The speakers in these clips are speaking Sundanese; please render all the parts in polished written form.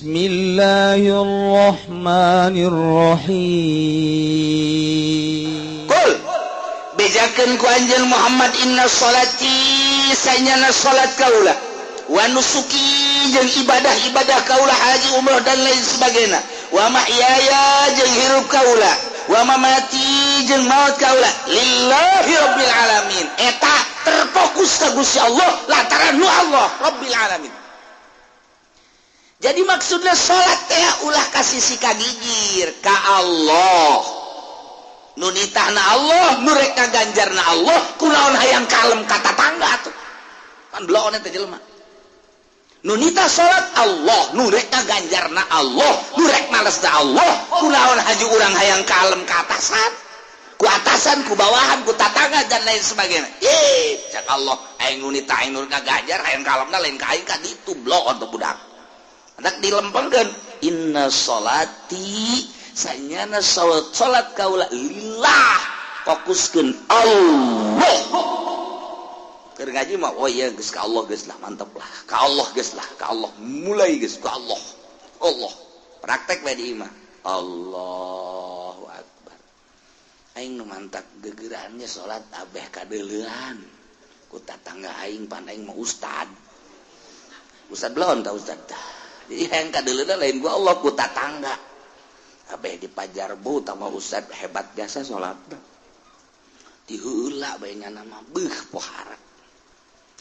Bismillahirrahmanirrahim. Kul bejakeun ku anjeun Muhammad inna sholati sanyana salat kaula wa nusuki jeung ibadah-ibadah kaula haji umroh dan lain sebagainya wa mahyaya jeung hirup kaula wa mamati jeung maut kaula lillahi rabbil alamin. Eta terfokus ka Gusti Allah lantaran nu Allah rabbil alamin. Jadi maksudnya salat teh ulah kasih si kagigir ka Allah. Nu nitahna Allah, nu rek ngaganjarna Allah, kunaon hayang kalem ka tatangga atuh. Kan bloon eta jelema. Nu nitah salat Allah, nu rek ngaganjarna Allah, nu rek malesna Allah, kunaon haju urang hayang kalem ka atasan. Ku atasan, ku bawahan, ku tatangga dan lain sebagainya. Ih, cak Allah, aing nu nitah aing nu ngaganjar hayang kalemna lain ka aing ka ditu bloon tuh budak. Anak dilempengkeun inna sholati sanyana salat kaula lillah fokuskeun Allah. Keur ngaji mah oh iya geus ka Allah geus lah mantap lah ka Allah geus lah ka Allah mulai geus ka Allah. Allah praktek we di imah. Allahu akbar. Aing nu mantak gegerannya salat abeh kadeuleuan ku tatangga aing pan aing mah ustad. Ustad belon ta ustad tah. Jadi yang kadeuleuan lain gua Allah ku tatangga. Abeh dipajarbu tama ustad hebat jasa salat. Diheula bae nya mah beuh pohara.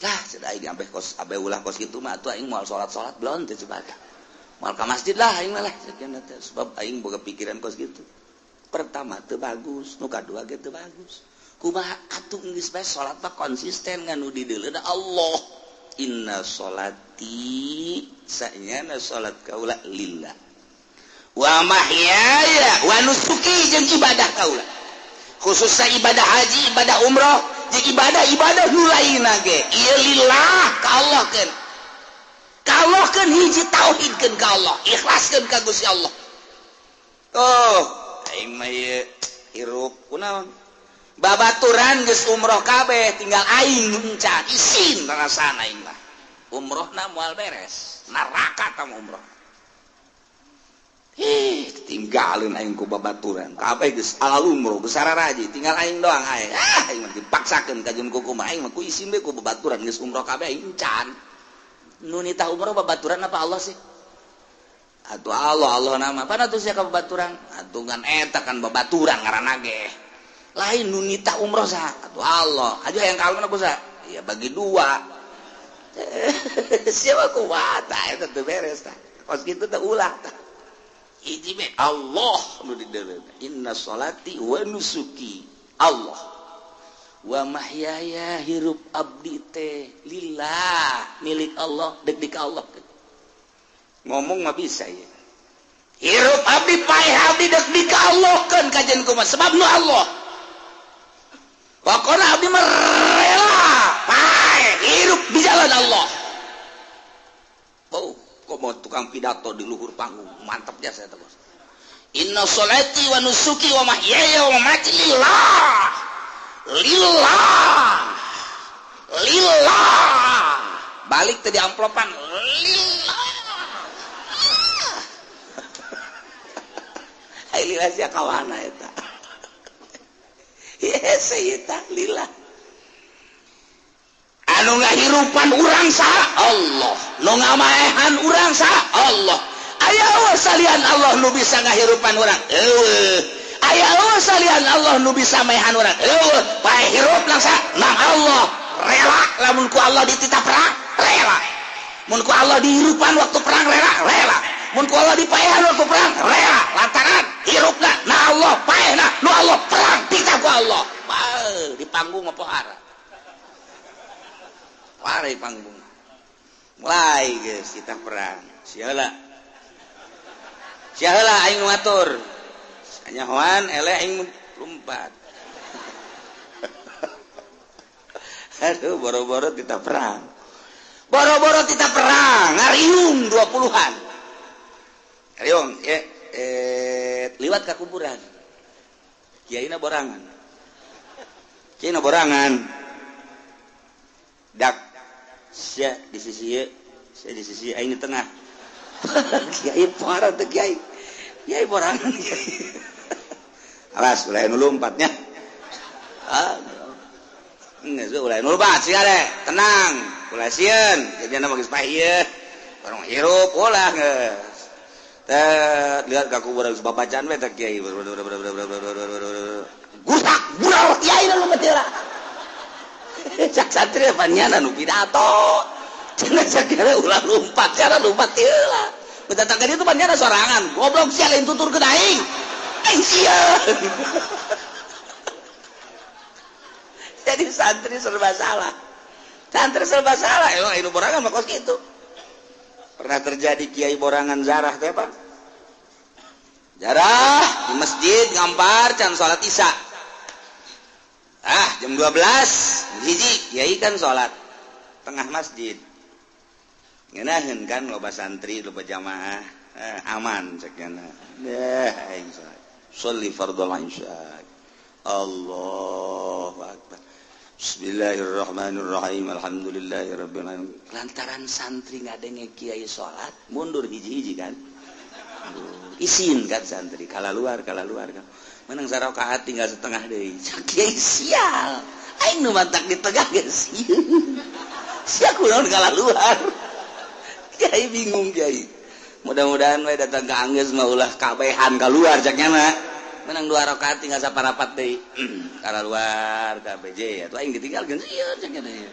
Lah cenah aing abeh kos abeh ulah kos kitu mah atuh aing moal salat-salat belon teh coba. Moal ka masjid lah aing mah lah cenah teh sebab aing boga pikiran kos kitu. Pertama teu bagus, nu kadua ge teu bagus. Kumaha atuh geus bae salat mah konsisten ngan nu dideuleuna Allah. Inna sholati sanyana salat kaula lillah wa mahyaya wa nusuki jeung ibadah kaula khususnya ibadah haji ibadah umroh jeung ibadah-ibadah nu lainna ge ieu lillah ka Allah keun ka Allah keun hiji tauhidkeun ka Allah ikhlaskeun ka Gusti Allah. Oh aing mah ieu hirup kunaon babaturan geus umroh kabeh tinggal aing nu encan isin rasana aing mah umrohna moal beres neraka tah umroh. Ih tinggalin aing ku babaturan kabeh geus alal umroh geus sararaji tinggal aing doang aing ah aing mah dipaksakeun ka jeung kumaha aing mah ku isin we ku babaturan geus umroh kabeh aing encan. Nu nitah umroh babaturan apa Allah sih? Atuh Allah Allah nama pana atuh sia ka babaturan atuh ngan eta kan babaturan ngaranna ge lain nu nitah umroh saha atuh Allah aja yang kalem aku saha ya bagi dua siapa kuat eta teu beres tah kos kitu teh ulah tah hiji we Allah nu dideuleuh inna sholati wa nusuki Allah wa mahyaya hirup abdi teh lillah milik Allah dek di ka Allah ngomong mah bisa ya hirup abdi paeh abdi dek di ka Allah keun kajian kumaha sebab nu Allah. Pokoknya abdi mah rela paeh hirup di jalan Allah. Oh, kok mau tukang pidato di luhur panggung, mantap jasa eta bos. Inna sholati wa nusuki wa mahyaya wa mamati lillah. Lillah. Lillah. Balik tadi amplopan lillah. Ai lillah sia kawana eta. Yes, lillah. Anu ngahirupan urang saha Allah, nu ngamaehan urang saha Allah. Aya eueuh salian Allah nu bisa ngahirupan urang? Eueuh. Aya eueuh salian Allah nu bisa maehan urang? Eueuh. Pae hirup nang saha? Nang Allah. Rela lamun ku Allah dititah perang, rela. Mun ku Allah dihirupan waktu perang rela, rela. Mun ku Allah dipaehan waktu perang, rela. Lantaran hirupna na Allah, paehna nu Allah perang titah ku Allah. Bae di panggung apa pohara. Pare panggung. Mulai geus kita perang. Siaheula. Siaheula aing nu ngatur. Sanyahoan eleh aing lompat. Aduh boro-boro kita perang. Boro-boro kita perang, ngariung 20-an. Ngariung ya liwat ka kuburan. Kiaina borangan. Kiaina borangan. Dak sia di sisi ieu, sia di sisi aing di tengah. Kiai parah teh kiai. Kiai borangan kiai. Awas ulah nu lompatnya. Ah. Geus ulah nu lompat sia deh. Tenang, ulah sieun. Jadinya mah geus paeh ieu. Orang hirup ulah geus. Teh lihat ka kuburan geus babacaan we teh kiai. Gusak bural kiai nu lompat heula. Cak santri panyana nu pidato. Cenah sakira ulah lompat, cara lompat heula. Mendatangkan itu panyana sorangan. Goblok sia lain tutur ke aing. Aing sieun. Jadi santri serba salah. Santri serba salah. Emang anu borangan mah kos kitu. Pernah terjadi kiai borangan zarah teh, Pak. Jarah di masjid ngampar can salat Isya. Ah, jam 12 hiji kiai kan salat tengah masjid. Ngeunaheun kan loba santri, loba jamaah, aman cek nya. Deh aing salat. Sholli fardhol isya. Allahu akbar. Bismillahirrahmanirrahim. Alhamdulillahirabbil alamin. Lantaran santri ngadenge kiai salat, mundur hiji-hiji kan. Isin kan santri, kala luar kan. Menang sarakaat tinggal setengah deui. Kiai sial. Aing nu mantak di tengah geus sieun. Sia kunaon kala luar. Kiai bingung kiai. Mudah-mudahan we datang ka anggeus mah ulah kabehan kaluar cak nya mah. Menang 2 rakaat tinggal saparapat deui. Kala luar kabeh atuh aing ditinggalkeun sieun cak nya deui.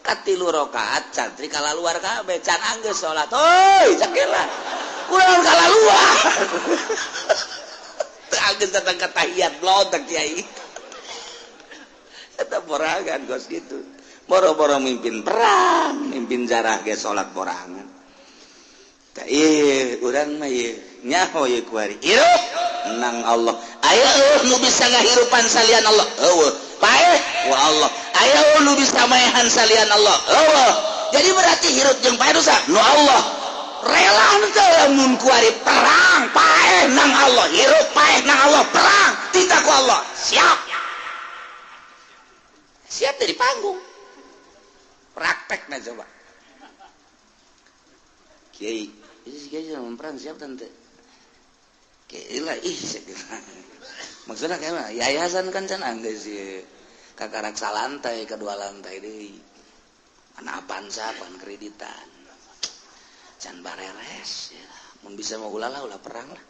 Katilu rakaat santri kala luar kabeh can anggeus salat. Hoi cak lah. Kunaon kala luar. Teu anggeus datang ka tahiyat blodak kiai. Eta borangan kos kitu. Boro-boro mimpin perang, mimpin jarah ge salat borangan. Tah ieu urang mah ieu nyaho ieu kuari. Hirup nang Allah. Aya nu bisa ngahirupan salian Allah. Eueuh. Paeh wa Allah. Aya nu bisa maehan salian Allah. Eueuh. Jadi berarti hirup jeung paeh dosa nu Allah. Rela teu lamun kuari perang paeh nang Allah, hirup paeh nang Allah, perang titah ku Allah. Siap. Siap dari panggung. Praktekna coba. Kiai, ini kiai sama perang siap tante. Kiai lah ih maksudnya kayak mah yayasan kan can anggeus sih. Kakarak salantai kedua lantai deui. Mana Avanza pan kreditan. Can bareres ya. Mun bisa mah ulah lah ulah perang lah.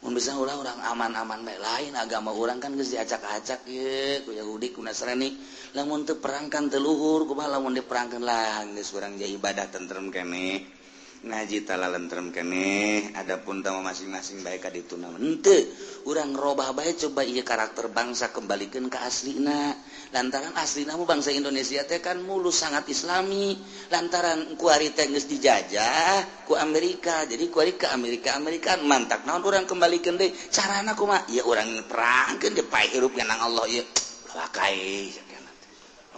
Mun bisa ulah urang aman-aman bae lain agama urang kan geus diacak-acak ye ku Yahudi ku Nasrani. Lamun teu perang kan teu luhur kumaha lamun diperangkeun lah geus urang jadi ibadah tentrem keneh. Ngaji tala lentrem keneh adapun tama masing-masing bae ka ditu na henteu urang robah bae coba ieu karakter bangsa kembalikeun ka aslina lantaran aslina mah bangsa Indonesia teh kan mulus sangat islami lantaran kuari teh geus dijajah ku Amerika jadi kuari ke Amerika Amerika mantak naon urang kembalikeun deui carana kumaha ieu urang perangkeun deui pae hirup nang Allah ieu wakai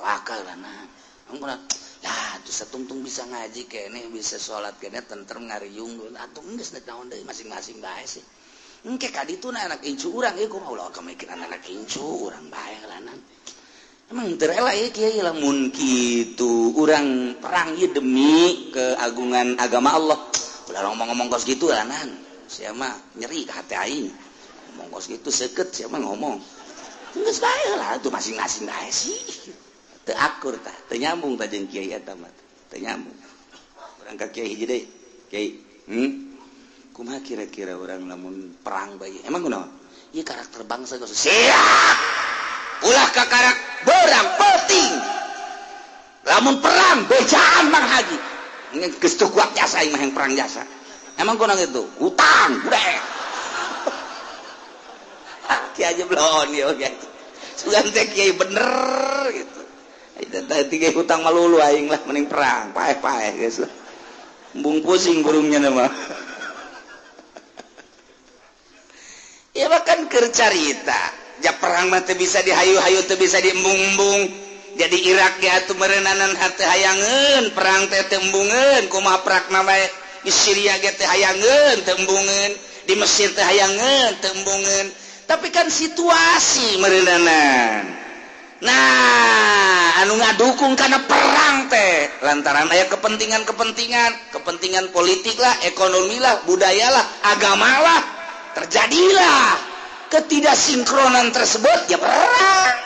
wakal lana ampun. Lah, tuh satungtung bisa ngaji keneh, bisa sholat keneh, tentrem ngariung atuh geus naon deui masing-masing bae sih. Engke ka ditu na anak incu urang ieu kumaha ulah kemikiran anak incu urang bae lanan. Emang teu rela ieu kiai lamun kitu urang perang ieu demi keagungan agama Allah. Ulah ngomong-ngomong kos kitu lanan. Sia mah nyeri ka hati aing. Ngomong kos kitu seukeut sia mah ngomong. Geus bae lah atuh masing-masing bae sih. Teu akur tah, teu nyambung tah jeung kiai eta mah, teu nyambung. Urang ka kiai hiji deui. Kiai, Kumaha kira-kira urang lamun perang bae? Emang kunaon? Ieu karakter bangsa geus siap. Ulah ka karak berang penting. Lamun perang bejaan Mang Haji. Geus teu kuat jasa aing mah yang perang jasa. Emang kunaon kitu? Hutang, budak. Kiai aja belon ieu kiai. Sugan teh kiai bener gitu. Tadi hutang malulu aing lah mending perang paeh-paeh geus lah. Embung pusing burungnya mah. Ya bahkan keur carita, ja perang mah teu bisa dihayu-hayu teu bisa diembung-embung. Jadi Irak ge atuh meureunnanan hate hayangeun, perang teh teu embungeun, kumaha prakna bae. Di Syria ge teu hayangeun, teu embungeun, di Mesir teu hayangeun, teu embungeun. Tapi kan situasi meureunnanan. Nah, anu ngadukung karena perang teh lantaran aya kepentingan-kepentingan, kepentingan politik lah, ekonomi lah, budaya lah, agama lah, terjadilah ketidaksinkronan tersebut, ya perang.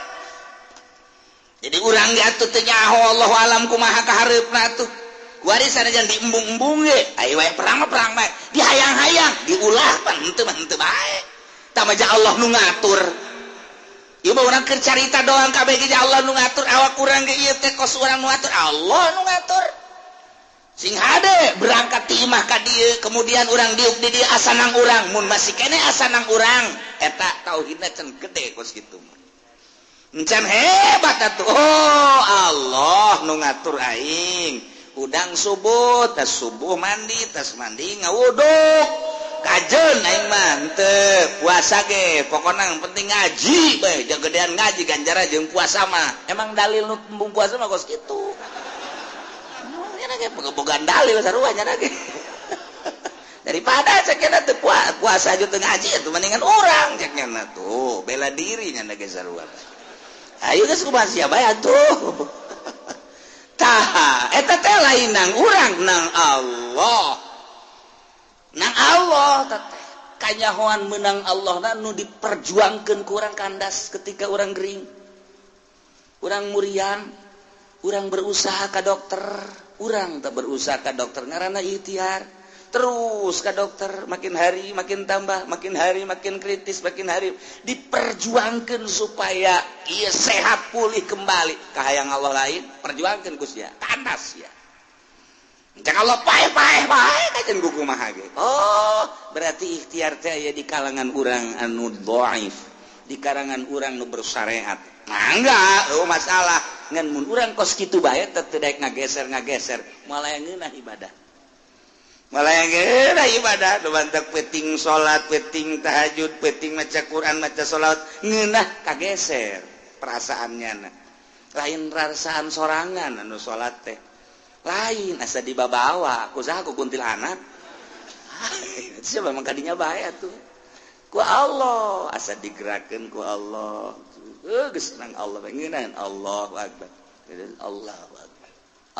Jadi urang diatur teh nyaho, Allahu alam kumaha kahareupna tuh. Warisan aja diembung-embung ge, ayo wae perang mah perang bae, dihayang-hayang, diulah pan henteu mah henteu bae. Tah mah Allah nu ngatur. Ieu mah urang keur carita doang kabeh ge, Allah nu ngatur awak urang ge ieu teh kos urang nu ngatur, Allah nu ngatur. Sing hade berangkat ti imah ka dieu, kemudian urang diuk di dieu asa nang urang, mun masih keneh asa nang urang, eta tauhidna can gede kos kitu mah. Encan hebat atuh. Oh, Allah nu ngatur aing. Udang subuh, tas subuh mandi, tas mandi ngawuduk. Kajen aing mah henteu puasa ge, pokona yang penting ngaji bae, gedean ngaji ganjaran jeung puasa mah. Emang dalil nu embung puasa mah kos kitu. Nya ge bogaan dalil sarua nya ge. Daripada cek nya teu puasa aja teu ngaji atuh mendingan urang cek nya tuh bela diri nya ge sarua. Ayo geus kumaha sia bae atuh. Tah, eta teh lain nang urang, nang Allah. Nang Allah teh kanyahoan menang Allah na nu diperjuangkeun ku urang kandas ketika urang gering. Urang muriang, urang berusaha ka dokter, urang teh berusaha ka dokter ngaranna ikhtiar. Terus ka dokter, makin hari makin tambah, makin hari makin kritis, makin hari diperjuangkan supaya ia sehat pulih kembali. Kahayang Allah lain, perjuangkan ku sia, kandas ya. Jangan Allah paeh paeh paeh kajen ku kumaha ge. Oh, berarti ikhtiar teh aya di kalangan urang anu dhaif, di kalangan urang nu bersyariat. Mangga, oh masalah. Ngan mun urang kos kitu bae teh teu daek ngageser-ngageser, malah ngeunah ibadah. Malah yang geura ibadah nu bantak peuting salat, peuting tahajud, peuting maca Quran, maca salat, ngeunah kageser perasaannya na. Lain perasaan sorangan anu salat teh. Lain asa dibabawa, ku saha ku kuntilanak. Siapa memang kadinya bae atuh. Ku Allah asa digerakkeun ku Allah. Geus nang Allah ngeunaheun Allahu akbar. Allahu akbar.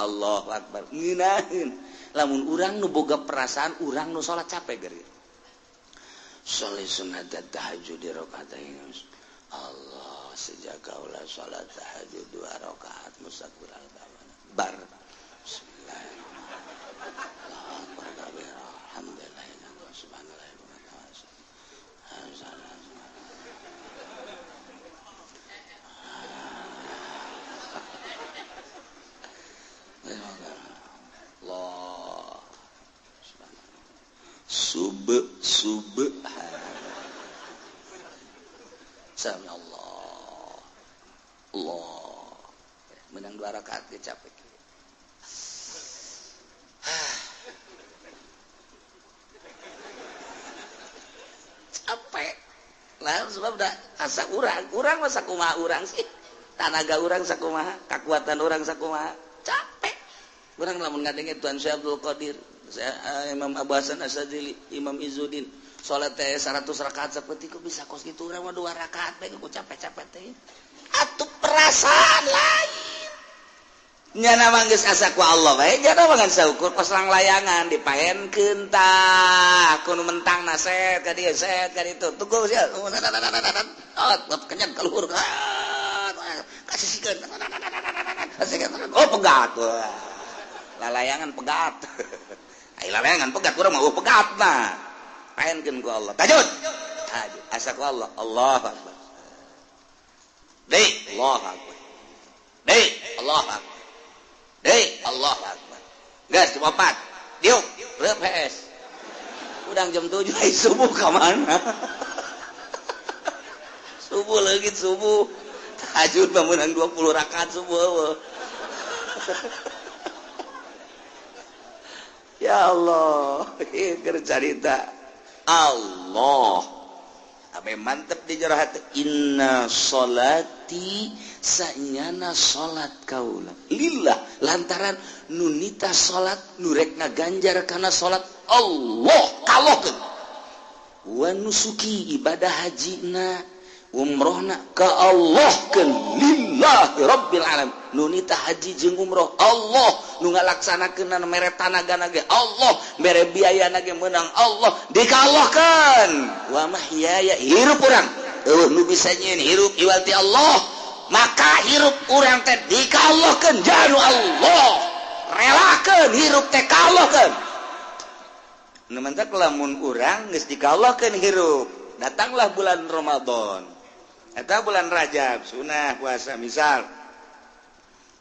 Allahu akbar. Ngeunaheun. Lamun urang nu boga perasaan urang nu salat capek geura. Sholli sunat tahajud di rakaatain. Allah sejak kaula salat tahajud 2 rakaat mustaqbil bar. Bismillahirrahmanirrahim. Alhamdulillah subhanallah. Allah sub sami Allah Allah menang 2 rakaat dia capek. Capek lah sebab dah asa urang mah sakumaha urang sih, tanaga urang sakumaha, kekuatan urang sakumaha, capek urang lamun ngadenge Tuan Syekh Abdul Qadir, Imam Abu Hasan Asy-Syadzili, Imam Izzuddin salat teh 100 rakaat saperti kok bisa kos kitu urang mah 2 rakaat bae ku capek-capek teh. Atuh perasaan lain. Nyana mah geus asa ku Allah bae, nyana mah ngan saukur kos langlayangan dipaenkeun tah, ku nu mentang naset ka dieu, set ka ditu. Tunggu sia. Oh, kenyang ka luhur. Kasihkeun. Oh, pegat. Lalayangan pegat. Ai lalayangan pegat urang mah pegat mah. Paenkeun ku Allah. Tajud. Tajud. Asa ku Allah. Allahu akbar. Deui, Allahu akbar. Deui, Allahu akbar. Deui, Allahu akbar. Geus jam 4. Diuk, reup HS. Udang jam 7 ai subuh ka mana? Subuh leungit subuh. Tahajud mah meunang 20 rakaat subuh eueuh. Ya Allah, ieu keur carita Allah. Ame mantep di jero hati. Inna sholati sanyana salat kaula lillah lantaran nunita salat nu rek ngaganjar kana salat Allah kalokeun wa nusuki ibadah hajina umrohna ka Allah keun lillah. Alhamdulillahi rabbil alamin. Nu nitah haji jeung umroh Allah, nu ngalaksanakeun mere tanaga ge Allah, mere biayana ge meunang Allah, dikallahkeun. Wa mahyaya hirup urang eueuh nu bisa nyieun hirup iwal ti Allah, maka hirup urang teh dikallahkeun janu Allah, relakeun hirup teh kallahkeun. Nu mantak lamun urang geus dikallahkeun hirup, datanglah bulan Ramadan atau bulan Rajab, sunah puasa, misal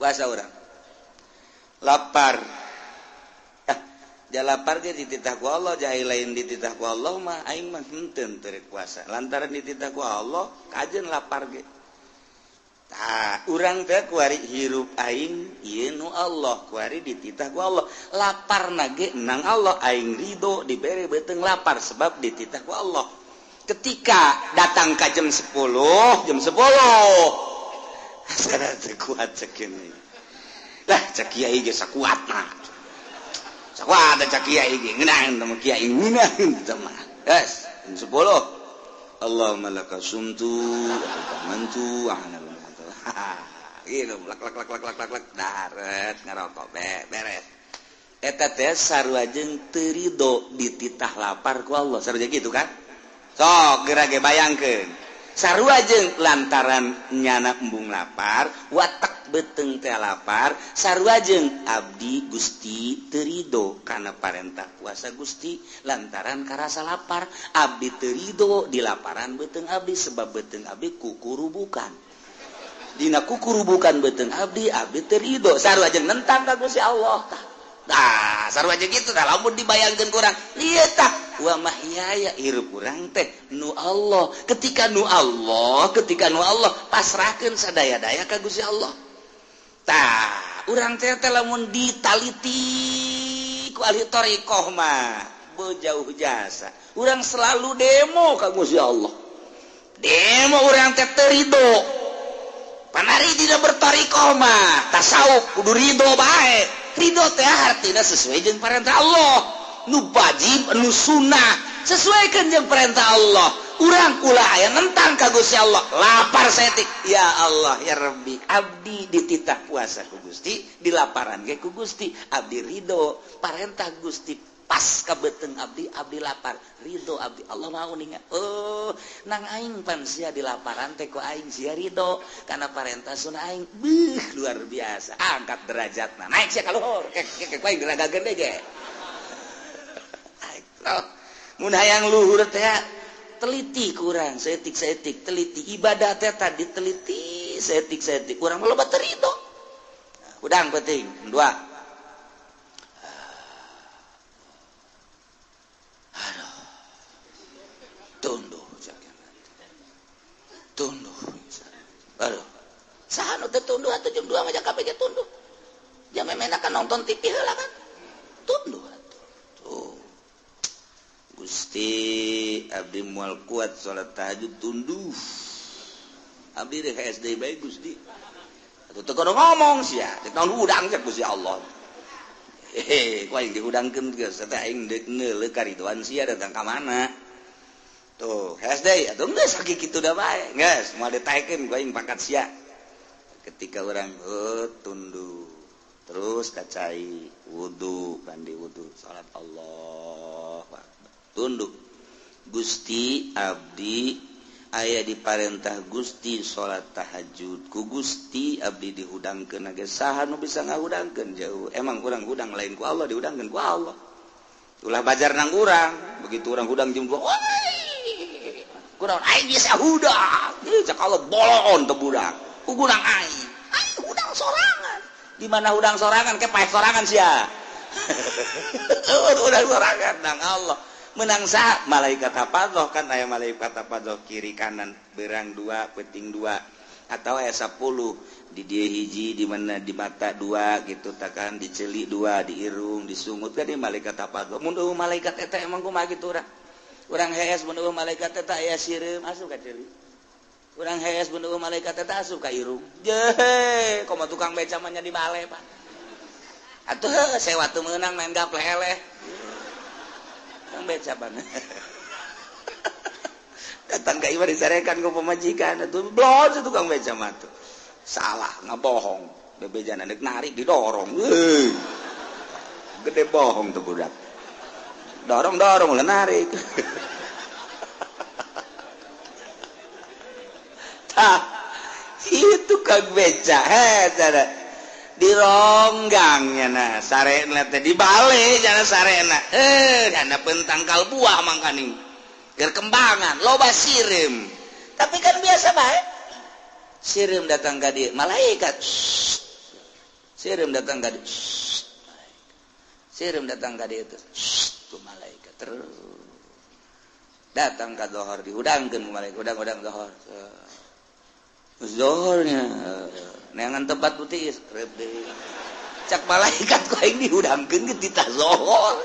puasa urang lapar, ah ja lapar ge dititah ku Allah, ja lain dititah ku Allah mah aing mah henteu teu puasa, lantaran dititah ku Allah kajeun lapar ge. Tah urang teh kuari hirup aing ieu nu Allah, kuari dititah ku Allah, laparna ge nang Allah, aing ridho dibere beuteung lapar sebab dititah ku Allah. Ketika datang ke jam 10, jam 10 asana teu kuat cekin lah, cek kiai ge sakuat mah, sakuat cek kiai ge ngeunaheun teh kiai ngeunaheun teh mah. Yes, jam 10 Allahumma laka sumtu wa amantu wa ana gitu, lak lak lak lak lak lak lak daret ngarokok beres. Eta teh sarua jeung teu rido dititah lapar ku Allah, sarua gitu kan? Sok geura ge bayangkeun. Sarua jeung lantaran nyana embung lapar, watak beuteung teh lapar, sarua jeung abdi Gusti teu rido kana parentah puasa Gusti lantaran karasa lapar, abdi teu rido di laparan beuteung abdi sebab beuteung abdi kukurubukan. Dina kukurubukan beuteung abdi, abdi teu rido, sarua jeung nentang ka Gusti Allah tah. Nah, sarua jeung kitu tah lamun dibayangkeun ku urang, ieu tah wa mahyaya hirup urang teh nu Allah. Ketika nu Allah, ketika nu Allah pasrahkeun sadaya-daya ka Gusti Allah. Tah, urang teh teh lamun ditaliti ku ahli thariqah mah bejauh jasa. Urang selalu demo ka Gusti Allah. Demo urang teh teu rido. Panari tidak berthariqah mah tasawuf kudu ridho bae. Ridho teh artinya sesuai jeung perintah Allah, nu wajib nu sunnah sesuaikan jeung perintah Allah. Urang ulah aya nentang ka Gusti Allah. Lapar saeutik, ya Allah ya Rabbi, abdi dititah puasa ku Gusti, dilaparan ge ku Gusti, abdi ridho parentah Gusti pas ka beuteung abdi, abdi lapar ridho abdi. Allah mau ninga, oh nang aing pan sia dilaparan teh ku aing sia ridho karena parentah sunah aing. Beuh, luar biasa, angkat derajatna naik sia ka luhur, kek kek aing diragakeun deui ge. Mun hayang luhur teh teliti kurang saeutik-saeutik, teliti ibadah teh tadi teliti saeutik-saeutik, urang mah loba teu ridho. Udang penting dua. Tunduh, tunduh. Aduh, saha nu teu tunduh atuh jam 2 mah kabeh ge tunduh. Jam memena kan nonton TV heula kan. Tunduh atuh. Tuh. Gusti abdi moal kuat salat tahajud tunduh. Abdi rek SD bae Gusti. Atuh teu kudu ngomong sia, teh naon hudang cek Gusti Allah. Hehe, ku aing dihudangkeun geus teh aing deuk neuleuh karidoan sia datang ka mana. Tuh, SD atuh geus sakitu da bae. Geus moal ditaekeun ku aing pangkat sia. Ketika urang tunduh, terus kacai wudu, mandi wudu, salat Allah tunduk. Gusti abdi aya diparentah Gusti salat tahajud ku Gusti abdi dihudangkeun ge saha nu bisa ngahudangkeun jauh. Emang urang hudang lain ku Allah, dihudangkeun ku Allah. Ulah bajar nang urang, begitu urang hudang jam 2, kurang aing bisa hudang. Ieu cek Allah boloon teu budak. Ku gurang aing. Aing hudang sorangan. Di mana hudang sorangan ke paeh sorangan sia. Hudang sorangan nang Allah. Menang saha malaikat hafadzah kan aya malaikat hafadzah kiri kanan berang 2 peuting 2 atau aya 10 di dieu hiji di mana di mata 2 gitu takan di ceuli 2 di irung disungut kan di malaikat hafadzah. Mun eueuh malaikat eta emang kumaha kitu urang. Urang hees mun eueuh malaikat eta aya sireum asup ka ceuli. Urang hees mun eueuh malaikat eta asup ka irung. Jehe, komo tukang beca mah nya di bale Pak. Atuh heuh sewa teu meunang main gaple eleh. Tukang beca pan. Datang ka imah disarekan ku pamajikan atuh blon tukang beca mah tuh. Salah ngabohong. Bebejana deuk narik didorong. Heuh. Gede bohong tuh budak. Dorong-dorong lah narik. Tah, itu kang beca heh dironggangnya nah sarena teh dibalik jana sarena jana pentangkal buah mangkaning gerkembangan loba sireum tapi kan biasa bae sireum datang ka dieu malaikat sireum datang ka dieu sireum datang ka dieu teh ku malaikat terus datang ka dohor dihudangkeun ku malaikat hudang-hudang dohor zohornya neangan tempat putih cak malaikat ku aing dihudangkeun ge titah zohor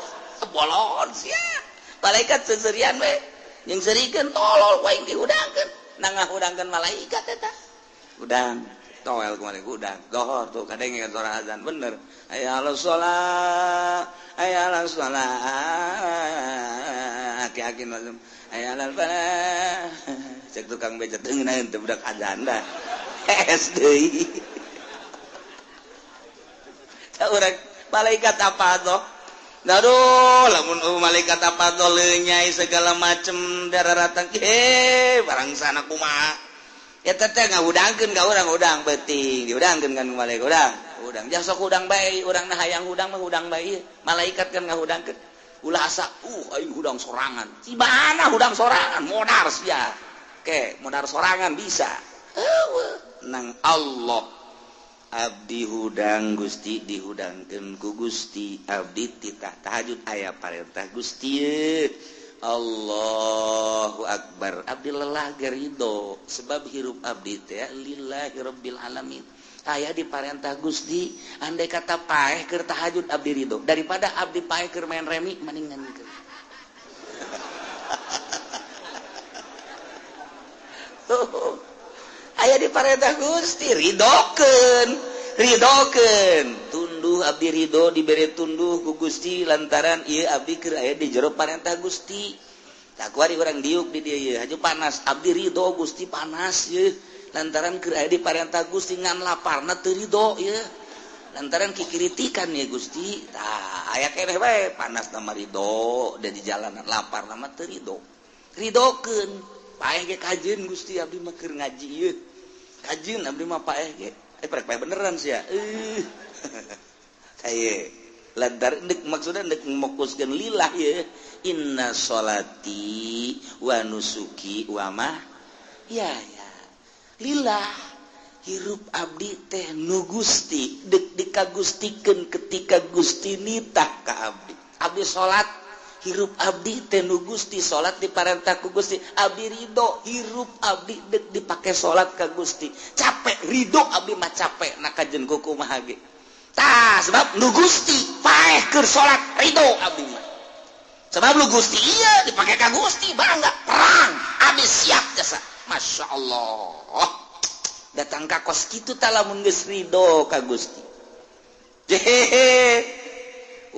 bolon sia malaikat seserian we jeung serikeun tolol ku aing dihudangkeun nangahudangkeun malaikat eta hudang toel ku malaikat hudang zohor tuh kadenge suara azan bener hayya 'alas shalah hayya 'alas shalah aki-aki lazim hayya 'alal falah cek tukang beca teu ngeunaheun teh budak azan dah hees deui cak urang malaikat apa tuh aduh lamun malaikat apa tuh lenyai segala macem darah ratang barang sana kumaha eta teh ngahudangkeun ka urang hudang beuting dihudangkeun kan malaikat hudang hudang jang sok hudang bae urang na hayang hudang mah hudang bae malaikat kan ngahudangkeun ulah asa aing hudang sorangan cibana hudang sorangan modar sia ke modar sorangan bisa nang Allah abdi hudang Gusti dihudangkeun ku Gusti abdi titah tahajud aya parentah Gusti Allahu akbar abdi lelah gerido sebab hirup abdi teh lillahi rabbil alamin aya diparentah Gusti andai kata paeh keur tahajud abdi ridho daripada abdi paeh keur main remi mendingan keur aya diparentah Gusti ridokeun ridokeun tunduh abdi ridho dibere tunduh ku Gusti lantaran ieu abdi keur aya di jero parentah Gusti tak kuari urang diuk di dieu ieu haju panas abdi ridho Gusti panas ieu lantaran keur aya di parentah Gusti ngan laparna teu ridho ieu lantaran kikiritikan ya Gusti tah aya keneh bae panas na mah ridho da di jalanan laparna mah teu ridho ridokeun paeh ge kajeun Gusti abdi mah keur ngaji ieu kajeun abdi mah paeh ge prek paeh beneran sia kaye lantaran deuk maksudna deuk mokuskeun lillah ieu inna sholati wa nusuki wa ma ya ya lillah hirup abdi teh nu Gusti deuk dikagustikeun ketika Gusti nitah ka abdi abdi salat hirup abdi teh nu Gusti salat diparentah ku Gusti abdi ridho hirup abdi deuk dipake salat ka Gusti capek ridho abdi mah capek na kajeun kumaha ge tah sebab nu Gusti paeh keur salat ridho abdi mah sebab nu Gusti ieu dipake ka Gusti bangga perang abdi siap jasa Masya Allah datang ka kos kitu tah lamun geus ridho ka Gusti jehehe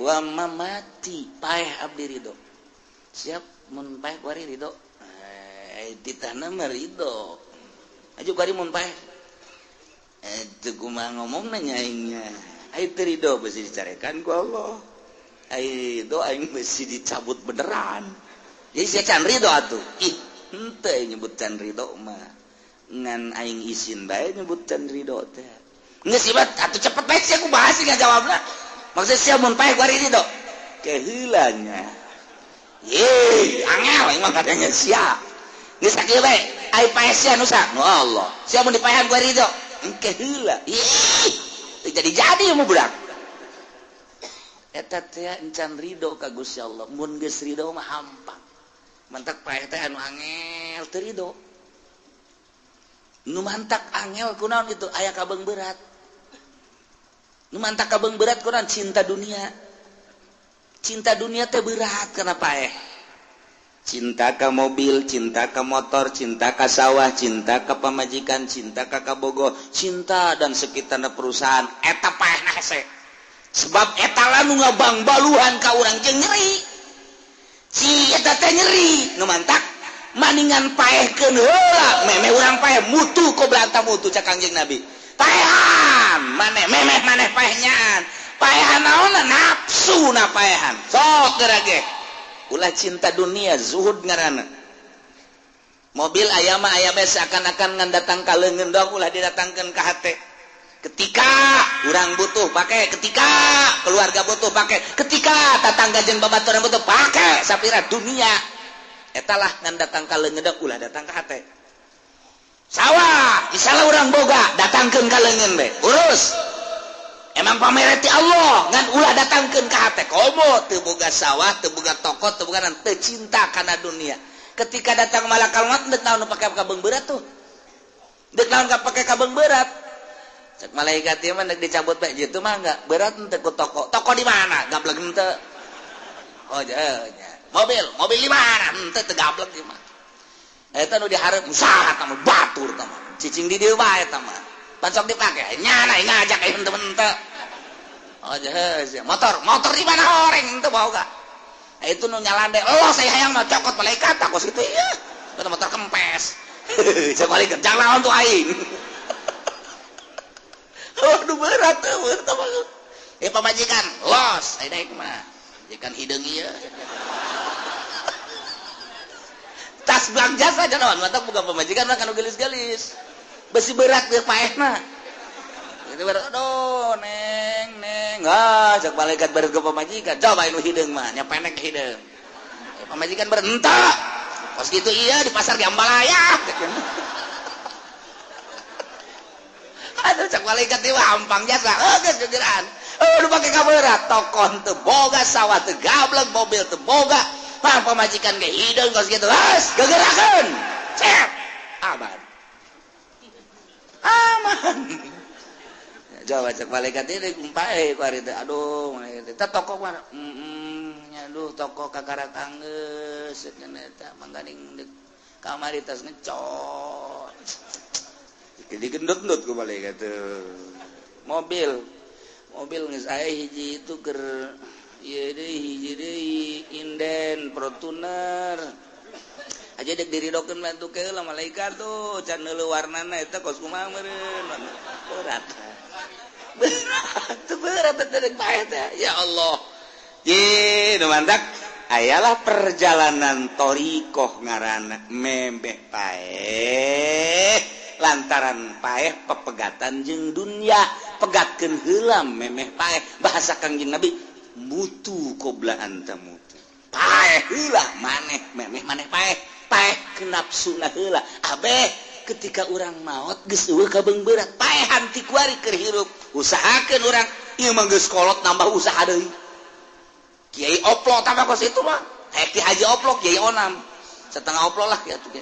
wa mamati paeh abdi ridho siap mun paeh kuari ridho ditahna mah ridho aju kuari mun paeh teu kumaha ngomongna nya aingnya ai teu ridho beusi dicarekan ku Allah ai ridho aing beusi dicabut beneran jadi sia can ridho atuh ih henteu nyebut can ridho mah ngan aing isin bae nyebut can ridho teh geus ibat atuh cepet bae sia kumaha sih ngajawabna maksud sia mun paeh kuari ridho keheula nya ye angel emang kadangnya sia geus sakieu bae ai paeh sia nu sa nu Allah sia mun dipaehan kuari ridho engke heula ih teu jadi-jadi mu budak eta teh encan ridho ka Gusti Allah mun geus ridho mah hampang mantak paeh teh anu angel teu ridho nu mantak angel kunaon itu aya kabeung berat nu mantak kabeung berat kunaon cinta dunia teh berat kana paeh cinta ka mobil, cinta ka motor, cinta ka sawah, cinta ka pamajikan, cinta ka kabogo, cinta dan sekitarna perusahaan eta paehna hese sebab eta lah nu ngabangbaluhan ka urang jeung nyeri si eta teh nyeri nu mantak maningan paehkeun heula meme urang paeh mutu qoblanta mutu cak Kangjeng Nabi Paehan maneh memeh maneh paehnyaan. Paehan naonna nafsu na paehan. Sok geura ge. Ulah cinta dunia zuhud ngaranna. Mobil aya mah aya bae seakan-akan ngan datang ka leungeun doang ulah didatangkeun ka hate. Ketika urang butuh pakai, ketika keluarga butuh pakai, ketika tatangga jeung babaturan butuh pakai, sapira dunia. Eta lah ngan datang ka leungeun doang ulah datang ka hate. Sawah, misalnya urang boga, datangkeun ka leungeun bae, urus. Emang pamere ti Allah, ngan ulah datangkeun ka hate. Komo teu boga sawah, teu boga toko, teu boga teu cinta kana dunia. Ketika datang malakal maut deuk naon pake kabeung berat tuh. Deuk naon pake kabeung berat. Cek malaikat ieu mah deuk dicabut bae jitu mah enggak berat henteu ku toko. Toko di mana? Gablek henteu. Oh nya. Mobil, mobil di mana? Henteu teu gablek ieu mah. Eta nu dihareup usaha tah mah batur tah mah. Cicing di dieu bae tah mah. Pan sok dipake nyana ngajak ieu henteu henteu. Oh nya, motor, motor di mana horeng henteu boga. Itu nu nyalande, oh saya hayang mah cokot malaikat kos kitu ieu. Eta motor kempes. Cek malaikat jangan lawan tuh aing. Aduh berat tuh, berat mah. Pamajikan los, aya daek mah. Majikan hideung ieu. Tas belang jasa naon, mata boga pamajikan mah kanu geulis-geulis. Besi berat teu paehna. Itu berat, aduh neng neng, ah cek malaikat berat ke pamajikan, coba nu hideung mah, nya pendek hideung. Pamajikan berentak. Kos kitu iya di pasar di Ambalaya. Aduh cek malaikat ieu hampang jasa, geus gegeran. Aduh pake kaberat, toko teu boga, sawah teu gablek, mobil teu boga. Pang pamajikan ge hideung kos kitu, geus gegerakeun. Cep. Aman. Aman. Jawa cek malaikat ini gumpae ku ari teh. Aduh, eta toko mana? Aduh toko kakarak anggeus cenah eta mangganing kamari tas ngecot. Digendut-gendut ku malaikat teh. Mobil. Mobil geus aya hiji itu keur ieu deui hiji deui inden Fortuner. Aja dek diridokeun bantu ke lah malaikat tuh can neuleuh warnana eta kos kumaha meureun. Berat. Berat, berat teh paeh teh. Ya Allah. Ye, nu mantak ayalah perjalanan thoriqoh ngaranna memeh paeh lantaran paeh pepegatan jeung dunya, pegatkeun heula memeh paeh. Bahasa Kangjeng Nabi mutu qobla anta mutu. Paeh heula maneh memeh maneh paeh. Paeh ke nafsuna heula. Abeh ketika urang maot geus eueuh kabeung berat, paehan ti kuari keur hirup. Usahakeun urang ieu mah geus kolot nambah usaha deui. Kiai oplo tambah kos itu mah. Ki haji oplo, kiai onam. Setengah oplo lah ya tuh.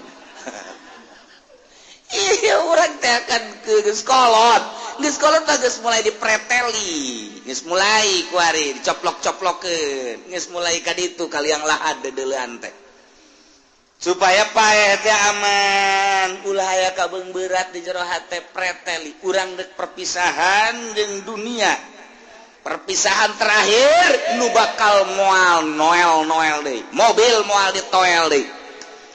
Iya urang teh akan geus kolot. Geus kolot mah geus mulai dipreteli, geus mulai kuari dicoplok-coplokeun, geus mulai ka ditu kaliang lahat deudeulean teh. Supaya paeh teh aman, ulah aya kabeung berat di jero hate preteli. Urang deuk perpisahan jeung dunia. Perpisahan terakhir nu bakal moal noel-noel deui. Mobil moal ditoel deui.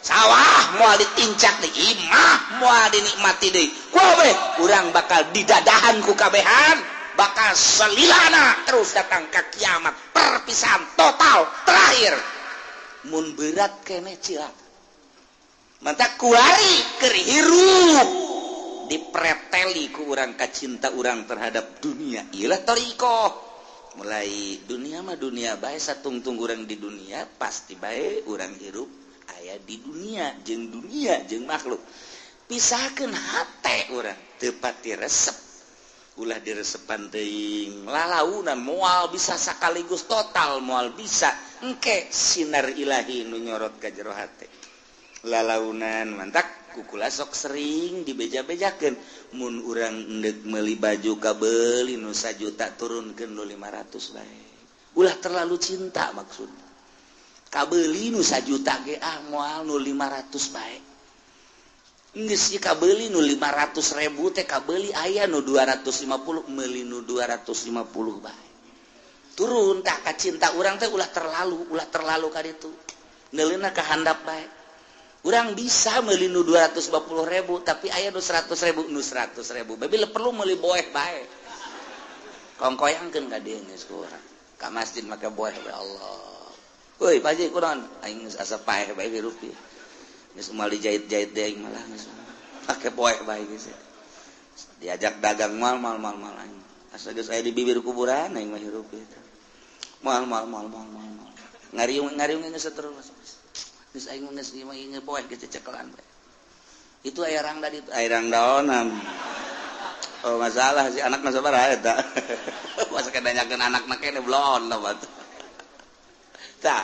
Sawah moal ditincak deui, imah moal dinikmati deui. Kabeh urang bakal didadahan ku kabehan, bakal selilana terus datang ka kiamat. Perpisahan total terakhir. Mun berat keneh cilaka. Mantap kuari keur hirup dipreteli ku urang kacinta urang terhadap dunia. Iyalah thoriqoh. Mulai dunia mah dunia bae, satungtung urang di dunia pasti bae urang hirup aya di dunia jeung makhluk. Pisahkeun hate urang teu pati resep. Ulah diresepan teuing lalaunan moal bisa sakaligus total moal bisa. Engke sinar ilahi nu nyorot ka jero hate. Lalaunan mantak kukula sok sering dibeja-bejakeun mun urang endek meuli baju kabeuli nu sajuta turunkeun nu 500 bae. Ulah terlalu cinta maksudna. Kabeuli nu sajuta ge ah moal nu 500 bae. Geus kabeuli nu 500 ribu teh kabeuli aya nu 250 meuli nu 250 bae. Turun tah ka cinta urang teh ulah terlalu ka ditu. Neuleuna ka handap bae. Urang bisa meuli nu 250.000, tapi aya nu 100.000, nu 100.000. Bae perlu meuli boeh bae. Kongkoyangkeun ka dieu geus ku urang. Ka masjid make boeh bae Allah. Woi, Pak Haji kunaon? Aing geus asa paeh bae hirup ieu. Geus moal dijahit-jahit deui aing malah geus. Pake boeh bae geus. Diajak dagang mal mal mal mal aing. Asa geus aya di bibir kuburan aing mah hirup ieu. Mal mal mal mal mal. Ngariung ngariung geus terus. Geus aing geus ieu mah ieu poe geus cecekelan bae. Itu aya rangda ditu, aya rangdaonan. Oh masalah si anak mah sabaraha eta. Masa kedanyakeun anakna kene blon lah batu. Tah,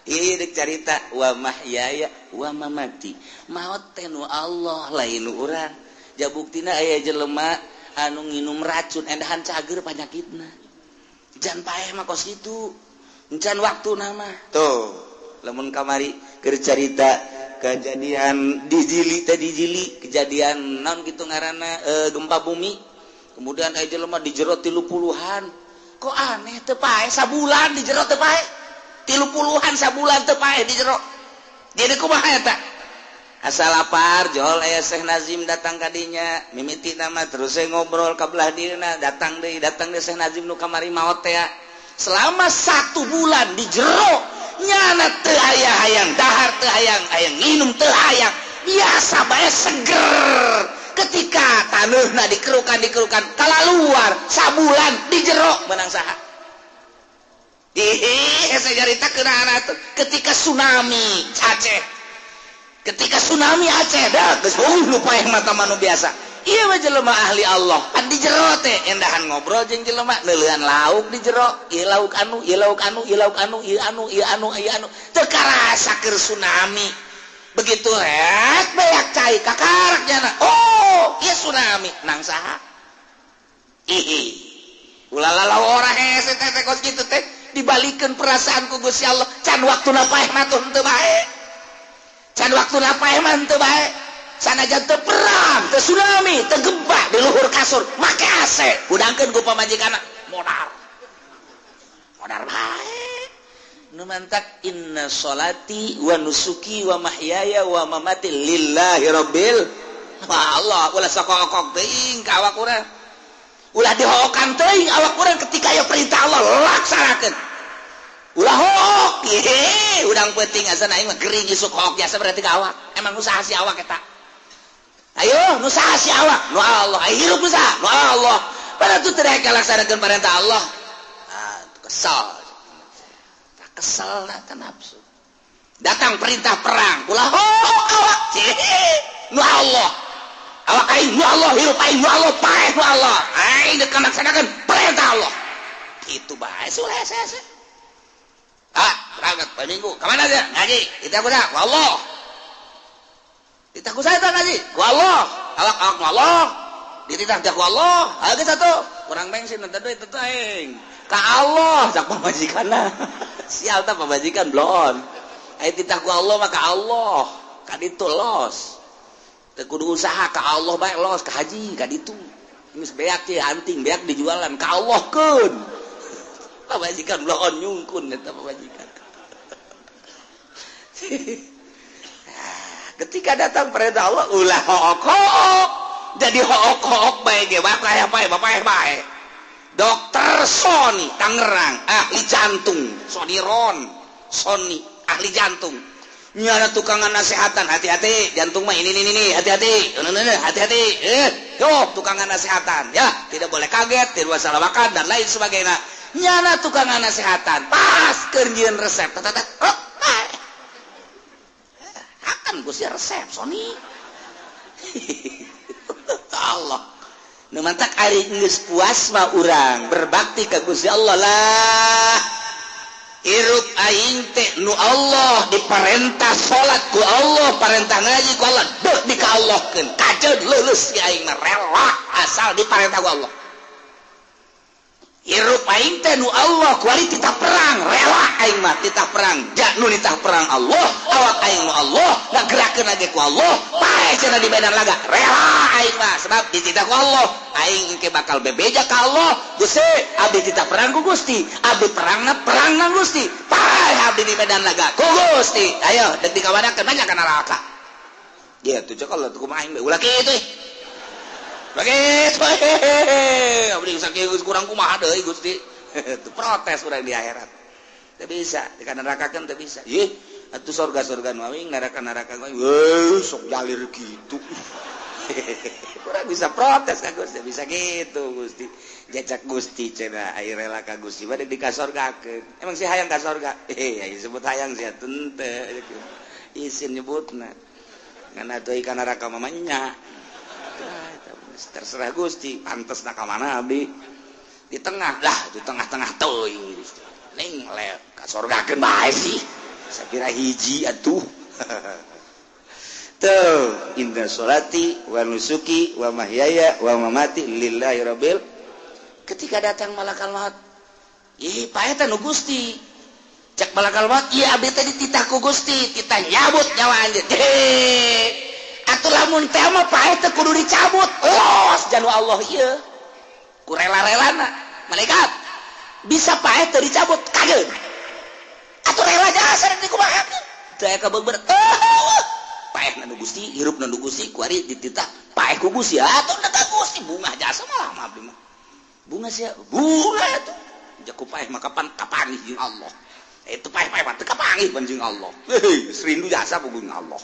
ieu deuk carita wa mahyaya wa mamati. Maot teh nu Allah lain nu urang. Ja buktina aya jelema anu nginum racun endahan cager panyakitna. Jan paeh mah kos kitu. Encan waktuna mah. Tuh, lamun kamari keur carita kejadian di Jili teh, di Jili kejadian naon kitu ngaranna, gempa bumi. Kemudian aya jelema di jero 30-an. Kok aneh teu paeh sabulan di jero teu paeh. 30-an sabulan teu paeh di jero. Jadi kumaha eta? Asal lapar jol aya Syekh Nazim datang ka dinya, mimiti nama terus saya ngobrol ka belah dirina, datang deui Syekh Nazim nu kamari maot teh. Selama 1 bulan di jero nyana teu aya hayang dahar, teu hayang hayang nginum, teu hayang, biasa bae seger. Ketika taneuhna dikerukan dikerukan kalaluar sabulan di jero menang saha? Ih, saya carita keuna atuh. Ketika tsunami Aceh, ketika tsunami Aceh dah geus lupa yang mata manu biasa. Ieu mah jelema ahli Allah. Pan di jero teh endahan ngobrol jeung jelema, neuleuan lauk di jero, ieu lauk anu, ieu lauk anu, ieu lauk anu, ieu anu, ieu anu, ieu anu. Teu karasa keur tsunami. Begitu rek beak cai kakarak jana. Oh, ieu tsunami nang saha? Ih. Ulah lalawa ora hese teh teh kos kitu teh dibalikeun perasaan ku Gusti Allah. Can waktuna paeh mah tuh henteu bae. Can waktuna paeh mah henteu bae. Sanajan teu perang, teu tsunami, teu gempa di luhur kasur, make AC, hudangkeun ku pamajikanna, modar. Modar bae. Nu mantak inna sholati wa nusuki wa mahyaya wa mamati lillahi rabbil. Wah Allah, ulah sokok-okok teuing ka awak urang. Ulah dihokan teuing awak urang ketika aya perintah Allah laksanakeun. Ulah hook, ye, udang penting asa aing mah gering isuk hook biasa berarti ka awak. Emang usaha si awak eta. Ayo, nu saha si awak? Nu Allah. Ayo hirup nu saha? Nu Allah. Pada tu teu rek laksanakeun perintah Allah. Ah, kesal. Tak kesal na ka nafsu. Datang perintah perang, ulah hook awak. Nu Allah. Awak aing nu Allah, hirup aing nu Allah, paeh nu Allah. Aing dek laksanakeun perintah Allah. Kitu bae ulah hese-hese. Ah, berangkat poe Minggu. Ka mana aja? Ngaji. Kita ku saha? Ku Allah. Ditah ku saya ngaji. Ku Allah. Awak awak ku Allah. Dititah ku Allah. Ayo geus atuh. Kurang bensin teu duit teu aing. Ka Allah cak pamajikanna. Sial tah pamajikan bloon. Aya titah ku Allah mah ka Allah. Ka ditu los. Teu kudu usaha ka Allah bae los ka haji ka ditu. Geus beak teh anting beak dijualan ka Allah keun. Pamajikan bloon nyungkun eta pamajikan. Ketika datang perintah Allah ulah hook-hook. Jadi hook-hook bae ge bapak bae bapak bae. Dokter Sony Tangerang ahli jantung, Sony Ron, Sony ahli jantung. Nyana tukangan nasehatan, hati-hati jantung mah ini ini ini, hati-hati, hati-hati. Yo tukangan nasehatan ya, tidak boleh kaget, tidak boleh salah makan dan lain sebagainya. Nyana tukangan nasehatan, pas keur nyieun resep, tet oh, bae. Akan Gusti resep Sony. Allah. Nu mantak ari geus puas mah urang berbakti ka Gusti Allah lah. Hirup aing teh nu Allah diperintah salat ku Allah, perintah ngaji ku Allah, deuh dikaallahkeun. Kajeun leuleus si aing mah rela asal diperintah ku Allah. Hirup aing teh nu Allah kuari titah perang, rela aing mah titah perang. Ja nu nitah perang Allah, awak aing nu Allah, ngagerakeun ge ku Allah, paeh cenah di medan laga. Rela aing mah sebab dititah ku Allah. Aing engke bakal bebeja ka Allah. Gusti, abdi titah perang ku Gusti. Abdi perangna perang nang Gusti. Paeh abdi di medan laga ku Gusti. Ayo dek dikawanakeun banyak kana neraka. Gitu cek Allah tuh, kumaha aing ulah kitu. Begitu, hehehe. Abdi sakieu kurang kumaha deui, Gusti. Itu protes urang di akhirat. Teu bisa, di kana neraka kan teu bisa. Ih, atuh surga-surga nu aing, neraka-neraka nu aing. Weuh, sok jalir gitu. Kurang bisa protes ka Gusti, bisa gitu Gusti. Jajak Gusti cenah aya rela ka Gusti mah di kasorgakeun. Emang si hayang ka sorga? Eh, aya sebut hayang sia teu isin nyebutna. Ngan atuh ka neraka mah nya. Terserah Gusti, pantes na ka mana abdi? Di tengah lah, di tengah-tengah teuing Gusti. Ning le ka sorgakeun bae sih. Sapira hiji atuh. Tuh, inna sholati wa nusuki wa mahyaya wa mamati lillahi rabbil. Ketika datang malakal maut, ih, paeh teh nu Gusti. Cek malakal maut, ieu abdi teh dititah ku Gusti, titah nyabut nyawa anjeun. Atuh lamun teh mah paeh teh kudu dicabut. Los janu Allah ieu. Ku rela-relana. Malaikat bisa paeh teh dicabut kageun. Atuh rela jasa di kumahakeun. Teu aya kabeber. Paeh nu Gusti, hirup nu Gusti, kuari dititah paeh ku Gusti. Atuh ka Gusti bungah jasa malah mah abdi mah. Bunga sia, bunga atuh. Jaku paeh mah kapan kapanggih jeung Allah. Itu paeh-paeh mah teu kapanggih pan jeung Allah. Heuh, rindu jasa puguh Allah.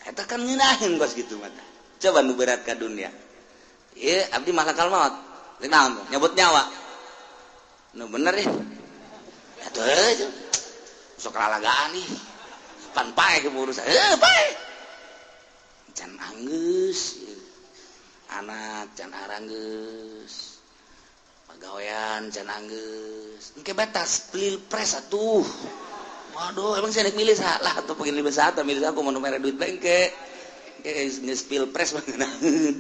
Eta kan ngeunaheun kos kitu mah. Coba nu berat ka dunia. Ieu abdi malakal maut. Rek naon? Nyabut nyawa. Nu bener ya. Atuh sok lalagaan nih. Pan paeh urusan. Heuh, paeh. Can anggeus. Anak can aranggeus. Pagawean can anggeus. Engke batas pilpres atuh. Waduh, emang saya milih salah atau pengen milih satu, milih aku mau mere duit bengke. Engke geus pilpres mah ngeunaheun.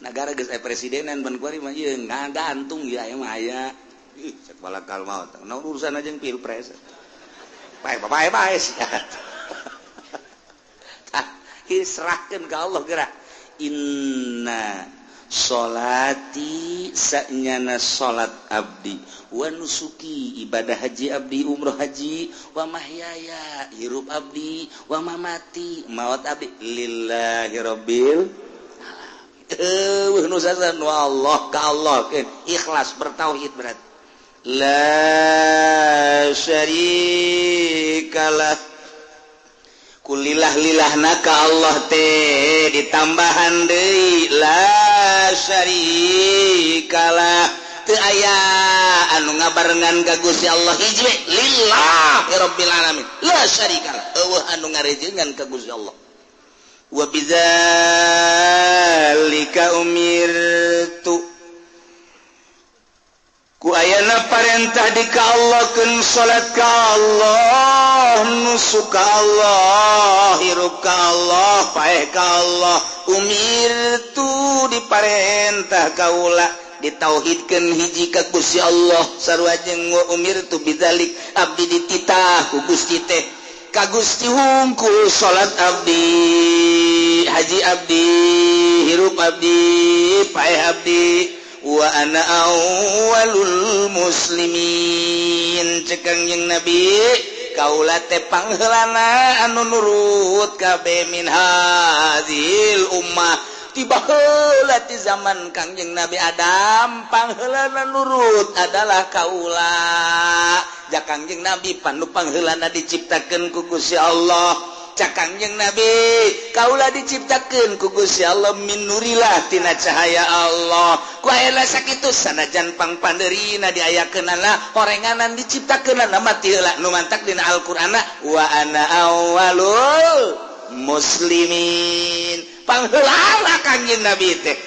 Nagara geus aya presidenan ban kuari mah ieu ngagantung ya aya mah aya. Ih, cek malakal maut. Naon urusan aja yang pilpres. Bae bae bae sia. Tah, serahkeun ka Allah geura. Inna sholati, sanyana salat abdi, wa nusuki, ibadah haji abdi, umroh haji, wa mahyaya, hirup abdi, wa mamati, maut abdi, lillahi rabbil alamin. Nu Allah ka Allah ikhlas bertauhid, berat la syarikalah. Kulillah lillah ka Allah teh ditambahan deui la syarikalah, teu aya anu ngabarengan ka Gusti Allah, hiji we, lillahi rabbil alamin la syarikalah, euweuh anu ngarejengan ka Gusti Allah. Wa bidzalika umirtu, ku ayana parentah di ka Allah keun salat ka Allah, nusuk ka Allah, hirup ka Allah, paeh ka Allah, umirtu diparentah kaula ditauhidkeun hiji ka Gusti Allah. Sarua jeung wa umirtu bidzalik, abdi dititah ku Gusti teh ka Gusti hungkul salat abdi, haji abdi, hirup abdi, paeh abdi, wa ana awwalul muslimin. Cek Kangjeng Nabi, kaula teh pangheulana anu nurut kabeh min hadzil ummah. Tiba heula ti zaman Kangjeng Nabi Adam, pangheulana nurut adalah kaula. Ja Kangjeng Nabi panu pangheulana diciptakeun ku Gusti Allah. Cak Kangjeng Nabi, kaula diciptakeun ku Gusti Allah min nurillah, tina cahaya Allah. Ku aya sakitu sanajan pangpandeurina diayakeunana horenganan diciptakeunana mati heula, nu mantak dina Al-Qur'anna wa ana awwalul muslimin, pangheulana Kangjeng Nabi teh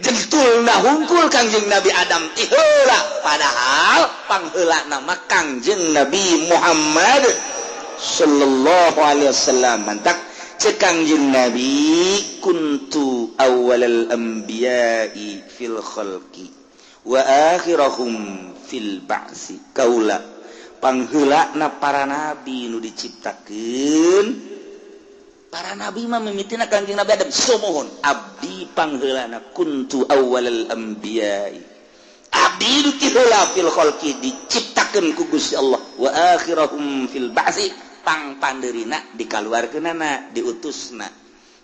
jentulna hungkul Kangjeng Nabi Adam ti heula, padahal pangheulana mah Kangjeng Nabi Muhammad sallallahu alaihi wasallam. Mantak cek Kangjeng Nabi, kuntu awwalal anbiya'i fil khalqi. Wa akhirahum fil ba'si, kaula pangheulana para nabi nu diciptakeun. Para nabi mah mimitina Kangjeng Nabi Adam. Sumuhun abdi pangheulana, kuntu awwalal anbiya'i, abdi nu ti heula fil khalqi diciptakeun ku Gusti Allah, wa akhirahum fil ba'si, pang pandeurina dikaluarkeunana, diutusna.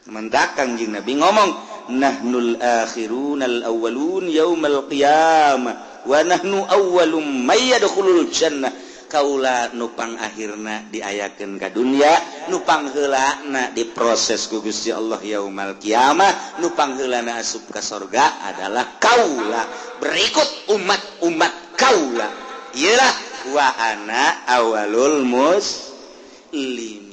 Mendak Kangjeng Nabi ngomong, nahnul akhirunal awwalun yaumal qiyamah wa nahnu awwalum may yadkhulul jannah. Kaula nupang akhirna diayakeun ka dunya, nupang heulana diproses ku Gusti Allah yaumal qiyamah, nupang heulana asup ka sorga adalah kaula berikut umat-umat kaula. Iyalah wa ana awalul muslimin.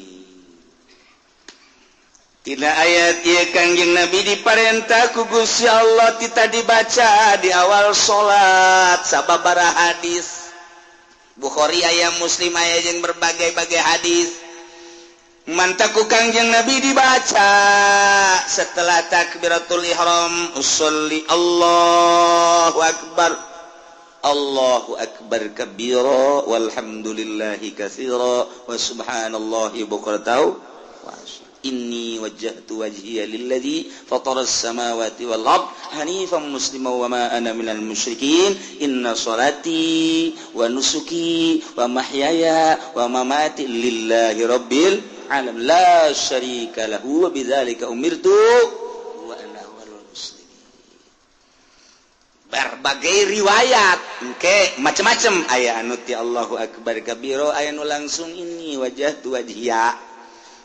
Tina ayat ieu Kangjeng Nabi diparentah ku Gusti Allah tita dibaca di awal salat sababaraha hadis. Bukhari aya, Muslim aya, jeung berbagai-bagai hadis. Mantak ku Kangjeng Nabi dibaca setelah takbiratul ihram, usolli, Allahu akbar, Allahu akbar kabira, walhamdulillahi katsira, wa subhanallahi bukratan wa asila. Inni wajjahtu wajhiya lilladzi fatara as-samawati wal ard hanifan musliman wa ma ana minal musyrikin. Inna salati wa nusuki wa mahyaya wa mamati lillahi rabbil alamin la syarika lahu wa bidzalika umirtu wa ana awwalul muslimin. Berbagai riwayat engke macam-macam, aya anu ti Allahu akbar kabira, aya nu langsung inni wajjahtu wajhiya.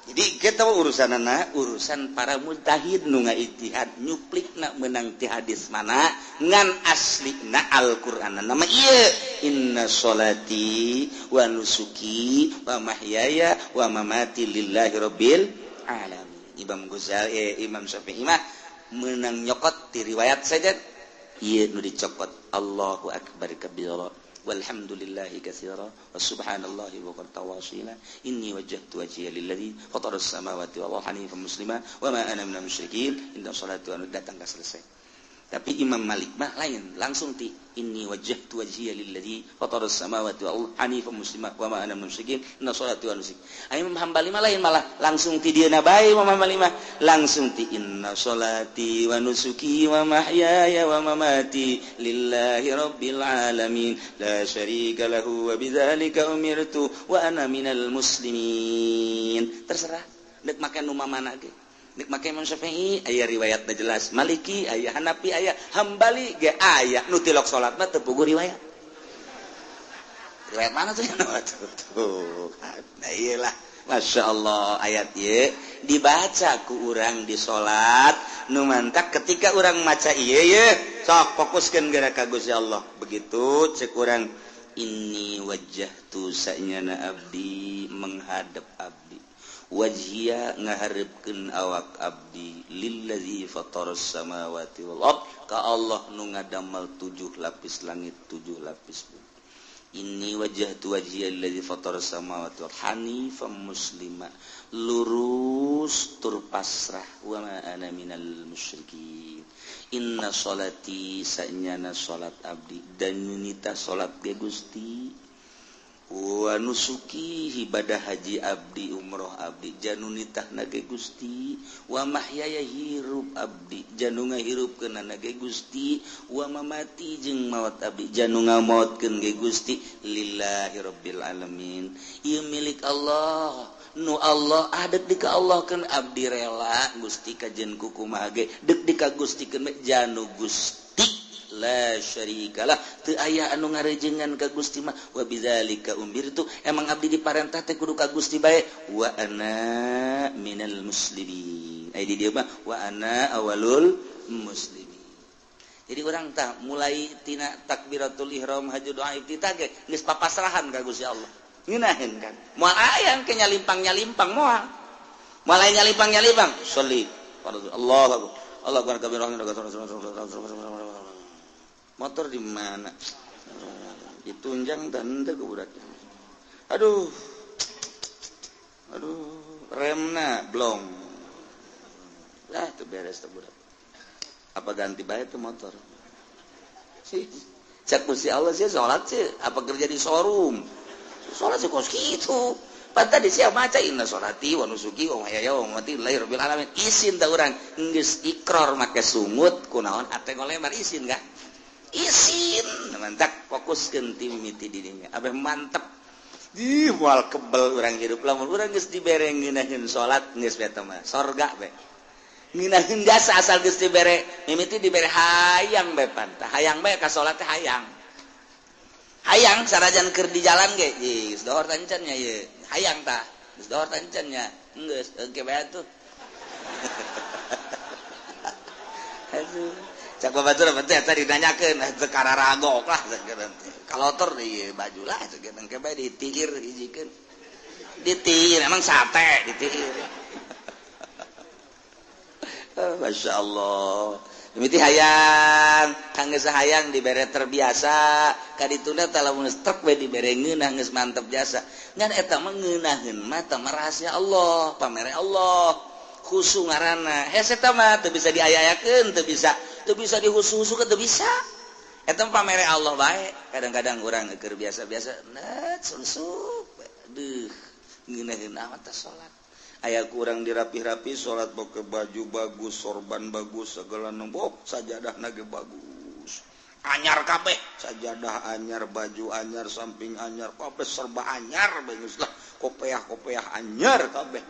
Jadi kita urusan anak, urusan para mujtahid nu ngaijtihad nyuplikna menang ti hadis mana, ngan aslina Al-Qur'an nama ieu, inna sholati wa nusuki wa mahyaya wa mamati lillahi rabbil alamin. Imam Ghazali, Imam Syafi'i mah menang nyokot di riwayat saja ieu nu dicokot, Allahu akbar kabira, walhamdulillahi katsira, wa subhanallahi bukratan wa asila. Inni wajjahtu wajhiya lilladzi fatara as-samawati wal arda hanifan muslima wa ma ana minal musyrikin. Inna salati wa datang ka selesai. Tapi Imam Malik mah lain, langsung ti inni wajjahtu wajhiya lilladzi fatara as-samawati wal arda hanifan muslima wa ma ana minal musyrikin. Inna salati wa nusuki. Imam Hambali mah lain, malah langsung ti dieuna bae. Imam Hambali mah langsung ti inna salati wa nusuki wa mahyaya wa mamati lillahi rabbil alamin la syarika lahu wa bidzalika umirtu wa ana minal muslimin. Terserah nek make nu mana ge. Nek make Imam Syafi'i aya riwayatna jelas, Maliki aya, Hanafi aya, Hambali ge aya. Nu tilok salat mah teu puguh riwayat. Riwayat mana tuh? Tuh. Nah iyalah, Masya Allah, ayat ieu dibaca ku urang di salat. Nu mantak ketika urang maca ieu ye sok fokuskeun geura ka Gusti Allah. Begitu cek urang, inni wajjahtu, sanyana abdi menghadap, abdi wajhiya ngaharepkeun awak abdi, lillazi fataras samawati wal ard, ka Allah nu ngadamel tujuh lapis langit, tujuh lapis bumi. Inni wajjahtu wajhiya lillazi fataras samawati wal hanifan muslima, lurus tur pasrah, wa ma ana minal musyrikin. Inna salati, sanyana salat abdi, dan nyunita salat ge Gusti, wa nusuki, ibadah haji abdi, umroh abdi, janunitah nage Gusti, wa mahyaya, hirup abdi janu ngahirupkeun nage Gusti, wa mamati, jeung maot abdi janu ngamaotkeun ge Gusti, lillahi rabbil alamin, ieu milik Allah, nu Allah adek di ka Allah kan. Abdi rela Gusti kajen ku kumaha ge dek di ka Gustikeun janu Gusti, la syarikalah, teu aya anu ngarejengan ka Gusti mah, wa bidzalika umirtu, emang abdi diparentah teh kudu ka Gusti bae, wa ana minal muslimin. Ai di dieu mah wa ana awalul muslimin. Jadi urang tah mulai tina takbiratul ihram, haji, doa iftitah ge geus papasrahan ka Gusti Allah. Ngeunaheun kan moal aya ke nyalimpang-nyalimpang, moal mulai nyalimpang-nyalimpang. Sholli Allah akbar, Allah akbar kabira, motor di mana ditunjang dan teu budak, aduh aduh, remna blong lah, tuh beres tuh budak, apa ganti bae tuh motor sih. Cek Gusti Allah sih salat sih apa kerja di showroom. Salat sih kos kitu. Pan tadi sia maca inna sholati wa nusuki wa mahyaya wa mamati lillahi rabbil alamin. Isin tah urang geus ikrar make sungut kunaon ate ngolemar isin kah? Isin. Mantak fokuskeun ti mimiti dirinya. Abeh mantep. Ih moal kebel urang hidup lamun urang geus dibere ngeunaheun salat geus beta mah sorga be. Ngeunaheun jasa asal geus dibere mimiti dibere hayang be pan tah hayang bae ka salat teh hayang. Hayang sarajan keur di jalan ge geus dohor tancan nya ieu. Hayang tah geus dohor tancan nya geus engke bae atuh. Aduh cak babatur teh eta ditanyakeun teu kararagok lah kalotor ieu baju lah engke bae ditiir hijikeun. Ditiir emang sate ditiir. Masya Allah. Mimiti hayang, kangge hayang dibere terbiasa, kadituna tah lamun geus trek we dibere ngeunah geus mantep jasa. Ngan eta mah ngeunaheun mah tah rahasia Allah, pamere Allah. Khusu ngaranna. Hese eta mah teu bisa diaya-ayakeun, teu bisa dihusu-husukeun, teu bisa. Eta mah pamere Allah bae. Kadang-kadang urang keur biasa-biasa, net sunsup. Aduh, ngeunaheun amat tah salat. Aya kurang dirapih-rapi salat pakai baju bagus, sorban bagus, segala nombok, sajadah nage bagus. Anyar kabeh, sajadah anyar, baju anyar, samping anyar, kabeh serba anyar bagus lah. Kopeah-kopeah anyar kabeh.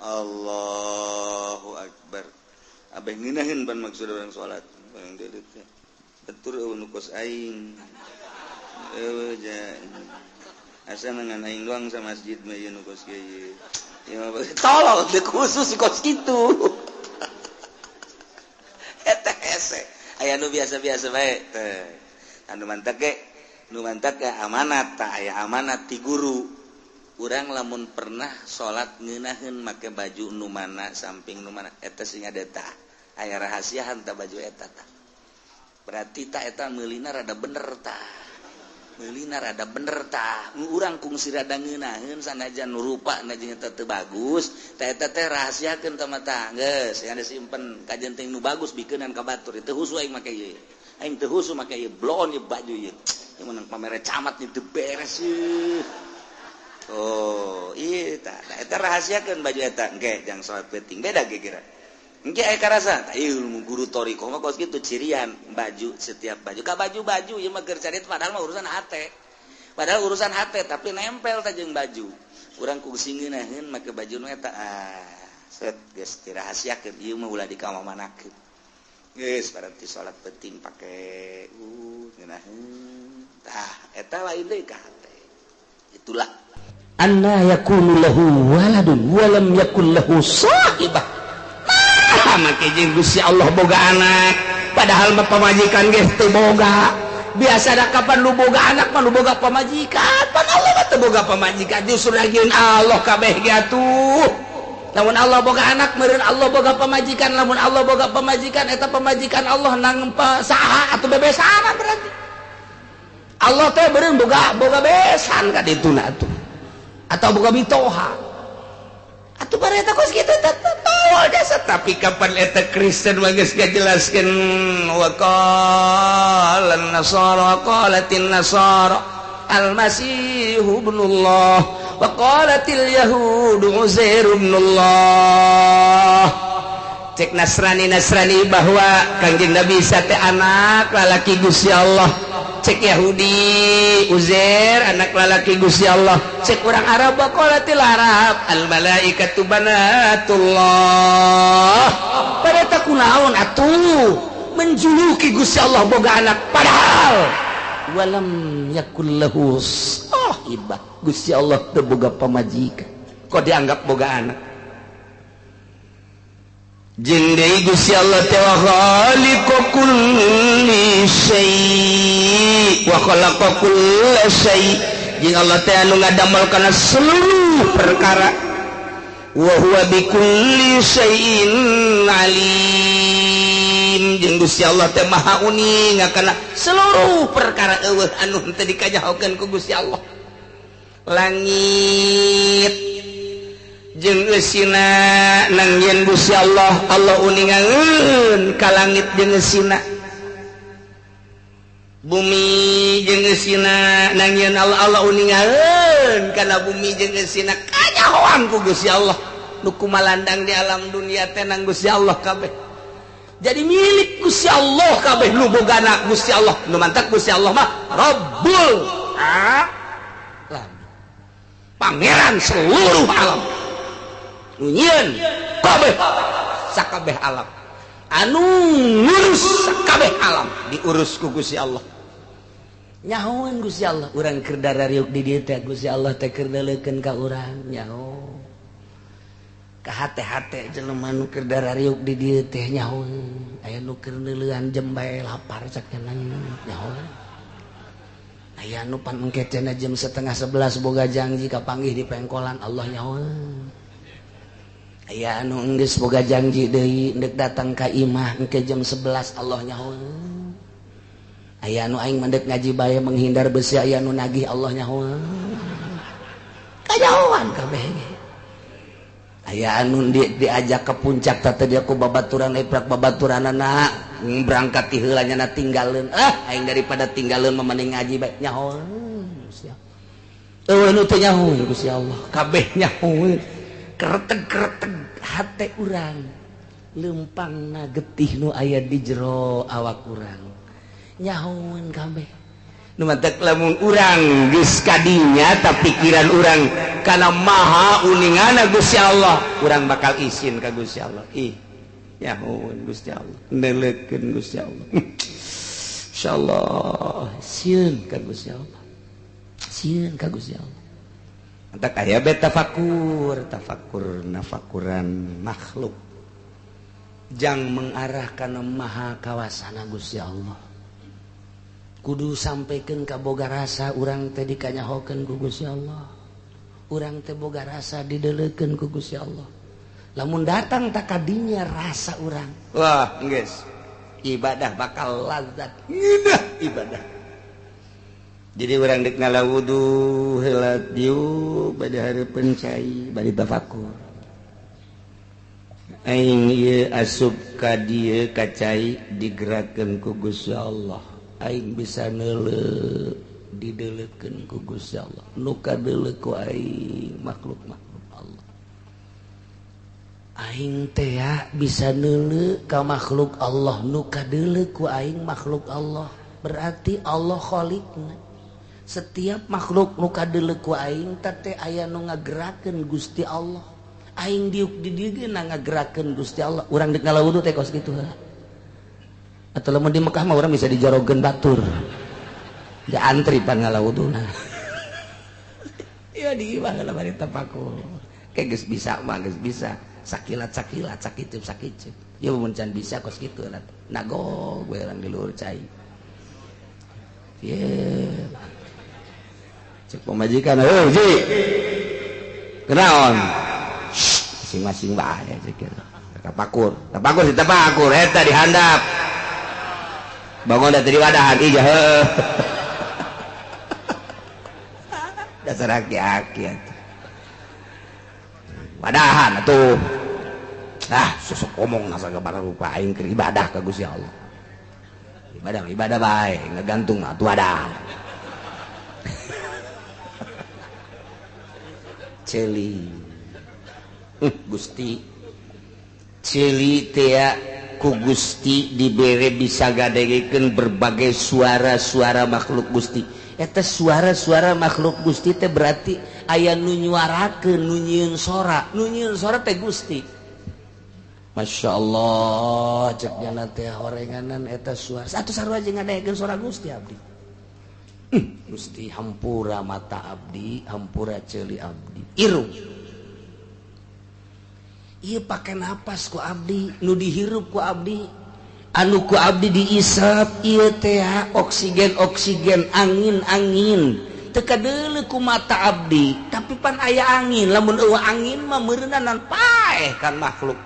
Allahu akbar. Abeh ngeunaheun ban maksud urang salat. Bang deuleu teh. Betur eueuh nu kos aing. Eueuh ja. Asa ngan aing doang sa masjid mah ieu nu kos kieu. Tolong khusus kos kitu. Eta hese. Aya nu biasa-biasa bae teh. Anu mantak ge, nu mantak ge amanat tah aya amanat ti guru. Urang lamun pernah salat ngeunaheun make baju nu mana samping nu mana eta sing ada tah. Aya rahasiahan tah baju eta tah. Berarti tah eta meulina rada bener tah. Meulina rada bener tah. Urang kungsi rada ngeunaheun sanajan nu rupa na jeung eta teu bagus, tah eta teh rahasiakeun tah mah tah. Geus, yang disimpen kajen teh nu bagus bikeunan ka batur. Teu husu aing make ieu. Aing teu husu make ieu bloon ieu baju ieu. Ieu menang pamere camat ieu teu beres ieu. Oh, ieu tah. Tah eta rahasiakeun baju eta. Engke jang salat penting beda ge kira. Engke aya karasa, tah ieu guru thoriqoh mah kos kitu cirian baju setiap baju. Ka baju-baju ieu mah keur carit padahal mah urusan hate. Padahal urusan hate tapi nempel tah jeung baju. Urang kungsi ngeunaheun make baju nu eta. Ah, set geus dirahasiakeun ieu mah ulah dikamamanakeun. Geus berarti salat penting pake ngeunaheun. Tah, eta lain deui ka hate. Itulah anna yakunu lahu waladun wa lam yakul lahu sahibah. Make jeung Gusti Allah boga anak padahal mah pamajikan geus teu boga. Biasa da kapan lu boga anak mah lu boga pamajikan, pan Allah mah teu boga pamajikan, justru lagieun Allah kabeh ge atuh. Lamun Allah boga anak meureun Allah boga pamajikan, lamun Allah boga pamajikan eta pamajikan Allah nang saha atuh bebesanan berarti. Allah teh meureun boga besan ka dituna atuh. Atau boga mitoha. Atuh bareta kos kitu teh jasa tapi kapan eta Kristen mah geus ngajelaskeun wa qala an-nasara qalatin nasara al-masih ibnullah wa qalatil yahud uzair ibnullah. Cek Nasrani bahwa Kangjeng Nabi Isa teh anak lalaki Gusti Allah. Cek Yahudi Uzair anak lalaki Gusti Allah. Cek urang Arab qalatil Arab al malaikatu banatullah. Pada kunaon atuh menjuluki Gusti Allah boga anak padahal walam yakul lahu sahibah. Gusti Allah teu boga pamajikan kok dianggap boga anak. Jeung deui Gusti Allah teh wa khaliqu kulli syai' wa khalaqa kulla syai'. Jeung Allah teh anu ngadamel kana seluruh perkara. Wa huwa bikulli syai'in alim. Jeung Gusti Allah teh maha uning kana seluruh perkara eueuh anu henteu dikajahokeun ku Gusti Allah. Langit jeung eusina nang yen Gusti Allah, Allah uningangeun ka langit jeung eusina. Bumi jeung eusina nangieun Allah, Allah uningaeun kana bumi jeung eusina kanyahoan ku Gusti Allah. Nu kumalandang di alam dunia teh nang Gusti Allah kabeh. Jadi milik Gusti Allah kabeh nu bogana Gusti Allah. Nu mantak Gusti Allah mah Rabbul Alam. Pangeran seluruh alam. Nu nyieun kabeh sakabeh alam. Anu ngurus sakabeh alam diurus ku Gusti Allah. Nyahoan Gusti Allah, urang keur darariuk di dieu teh Gusti Allah teh keur deuleukeun ka urang nyaho. Ka hate-hate jelema nu keur darariuk di dieu teh nyaho. Aya nu keur neuleuan jam bae lapar cak nyaho. Aya nu pan engke cenah jam 10:30 boga janji kapanggih di pengkolan Allah nyaho. Aya anu enggeus boga janji deui ndek datang ka imah engke jam 11 Allah nyaho. Aya anu aing mendek ngaji bae menghindar besi aya anu nagih Allah nyaho. Kanyahoan kabeh ge. Aya anu diajak ke puncak teh dia ku babaturan eprak babaturanana berangkat ti heula nya tinggalkeun. Ah aing daripada tinggalkeun mah mending ngaji bae nyaho. Eueuh nu teu nyaho Gusti Allah kabeh nyaho. Kereteg-kereteg hate urang lempangna getih nu aya di jero awak urang nyahoeun kabeh. Nu mantak lamun urang geus kadinya ta pikiran urang kana maha uningana Gusti Allah, urang bakal isin ka Gusti Allah. Ih nyahoeun Gusti Allah, neuleukeun Gusti Allah. Insyaallah sieun ka Gusti Allah, sieun ka Gusti Allah. Mantak aya be tafakur, tafakur nafakuran makhluk jang mengarah kana maha kawasana Gusti Allah. Kudu sampaikan ka boga rasa urang teh dikanyahokeun ku Gusti Allah. Urang teh boga rasa dideleukeun ku Gusti Allah. Lamun datang tak kadinya rasa urang. Wah, geus. Ibadah bakal lazat. Ngeunah ibadah. Jadi urang dek ngala wudu heula dieu bade hareupeun cai bari tafakur. Aing ieu asup ka dieu ka cai digerakkeun ku Gusti Allah. Aing bisa neuleuh dideleukeun ku Gusti Allah. Nu kadeuleuh ku aing makhluk-makhluk Allah. Aing teh bisa neuleuh ka makhluk Allah, nu kadeuleuh ku aing makhluk Allah. Berarti Allah khaliqna. Setiap makhluk nu kadeuleuh ku aing teh aya nu ngagerakeun Gusti Allah. Aing diuk di dieu ge ngagerakeun Gusti Allah. Urang deuk ngala wudu teh kos kitu heula. Atau lamun di Mekah mah orang bisa dijorogeun batur. Ja antri pan ngala wuduna. Ya di imah lah bari tapakur. Kayak geus bisa mah geus bisa. Sakilat-sakilat, sakicup-sakicup. Ya mun can bisa kos kitu lah. Nagog we urang di luhur cai. Ye. Cek pamajikan, "Heuh, Ji. Kenaon?" Masing-masing bae cek kitu. Tapakur, tapakur si tapakur eta di handap. Bangun dari wadahan ija heuh. Dasar aki-aki atuh. Wadahan atuh. Ah, susuk omong nasa gabara rupa aing keur ibadah ka Gusti Allah. Ibadah ibadah bae, ngagantung atuh wadahan. Ceuli. Gusti. Ceuli teh ku Gusti dibere bisa gadegekeun berbagai suara-suara makhluk Gusti. Eta suara-suara makhluk Gusti teh berarti aya nu nyuarakeun, nu nyieun sora, nu nyieun sora teh Gusti. Masya Allah, cek jana teh horenganan eta suara. Satu sarua jeung ngadegekeun suara Gusti abdi. Gusti hampura mata abdi, hampura ceuli abdi. Irung. Ieu pake napas ku abdi, nu dihirup ku abdi, anu ku abdi diisap ieu teh oksigen oksigen, angin angin. Teu kadeuleu ku mata abdi, tapi pan aya angin, lamun eueuh angin mah meureunanan paeh kan makhluk.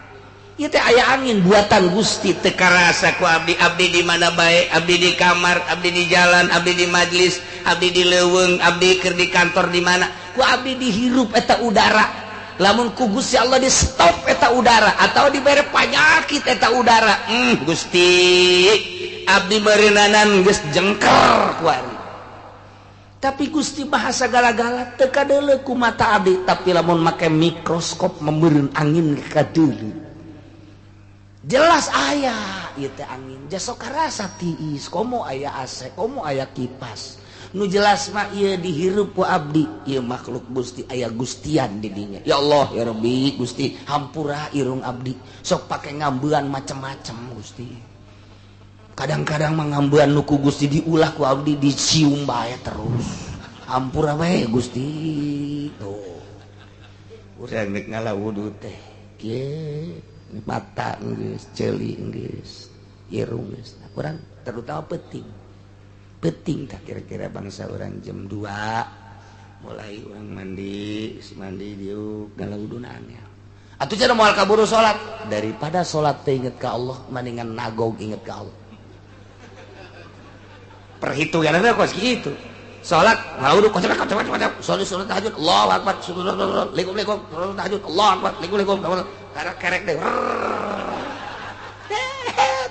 Ieu teh aya angin buatan Gusti teu karasa ku abdi, abdi di mana bae, abdi di kamar, abdi di jalan, abdi di majlis, abdi di leuweung, abdi keur di kantor di mana, ku abdi dihirup eta udara. Lamun ku Gusti Allah di stop eta udara atau dibere panyakit eta udara, Gusti abdi meureunnanan geus jengker kuari. Tapi Gusti bahasa gala-gala teu kadeuleu ku mata abdi, tapi lamun make mikroskop meureun angin kadeuleu. Jelas aya ieu teh angin, jasok karasa tiis, komo aya AC, komo aya kipas. Nu jelas mah ieu dihirup ku abdi, ieu makhluk Gusti aya gustian di dinya. Ya Allah ya Rabbi Gusti, hampura irung abdi, sok pake ngambean macem-macem Gusti. Kadang-kadang mah ngambean nu ku Gusti diulah ku abdi dicium bae terus. Hampura we Gusti. Tuh. Urang rek ngala wudu teh kieu mata geus, ceuli geus, irung geus. Urang terutama peuting. Penting tak kira-kira bangsa orang jam 2 mulai orang mandi, si mandi diuk galaudunan ya. Atuh cenah moal kaburu salat, daripada salat teh inget ka Allah mendingan nagog inget ka Allah. Perhitunganna kos kitu. Salat ngaudu kocok kocok kocok, salat salat tahajud Allahu akbar, likum likum, salat tahajud Allahu akbar, likum likum, kerek deh.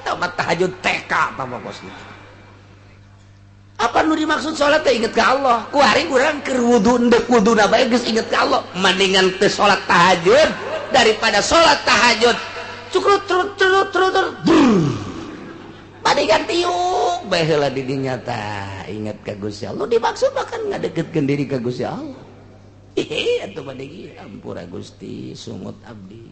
Tamat tahajud TK apa kos kitu. Apa nu dimaksud salat teh inget ka Allah? Ku hari urang keur wudu endek wuduna bae geus inget ka Allah. Mendingan teu salat tahajud daripada salat tahajud cukrut trut trut trut mendingan tiuk bae heula di dinya tah inget ka Gusti Allah. Dimaksud mah kan ngadeukeutkeun diri ka Gusti Allah. Hehe atuh bade ampura Gusti sungut abdi.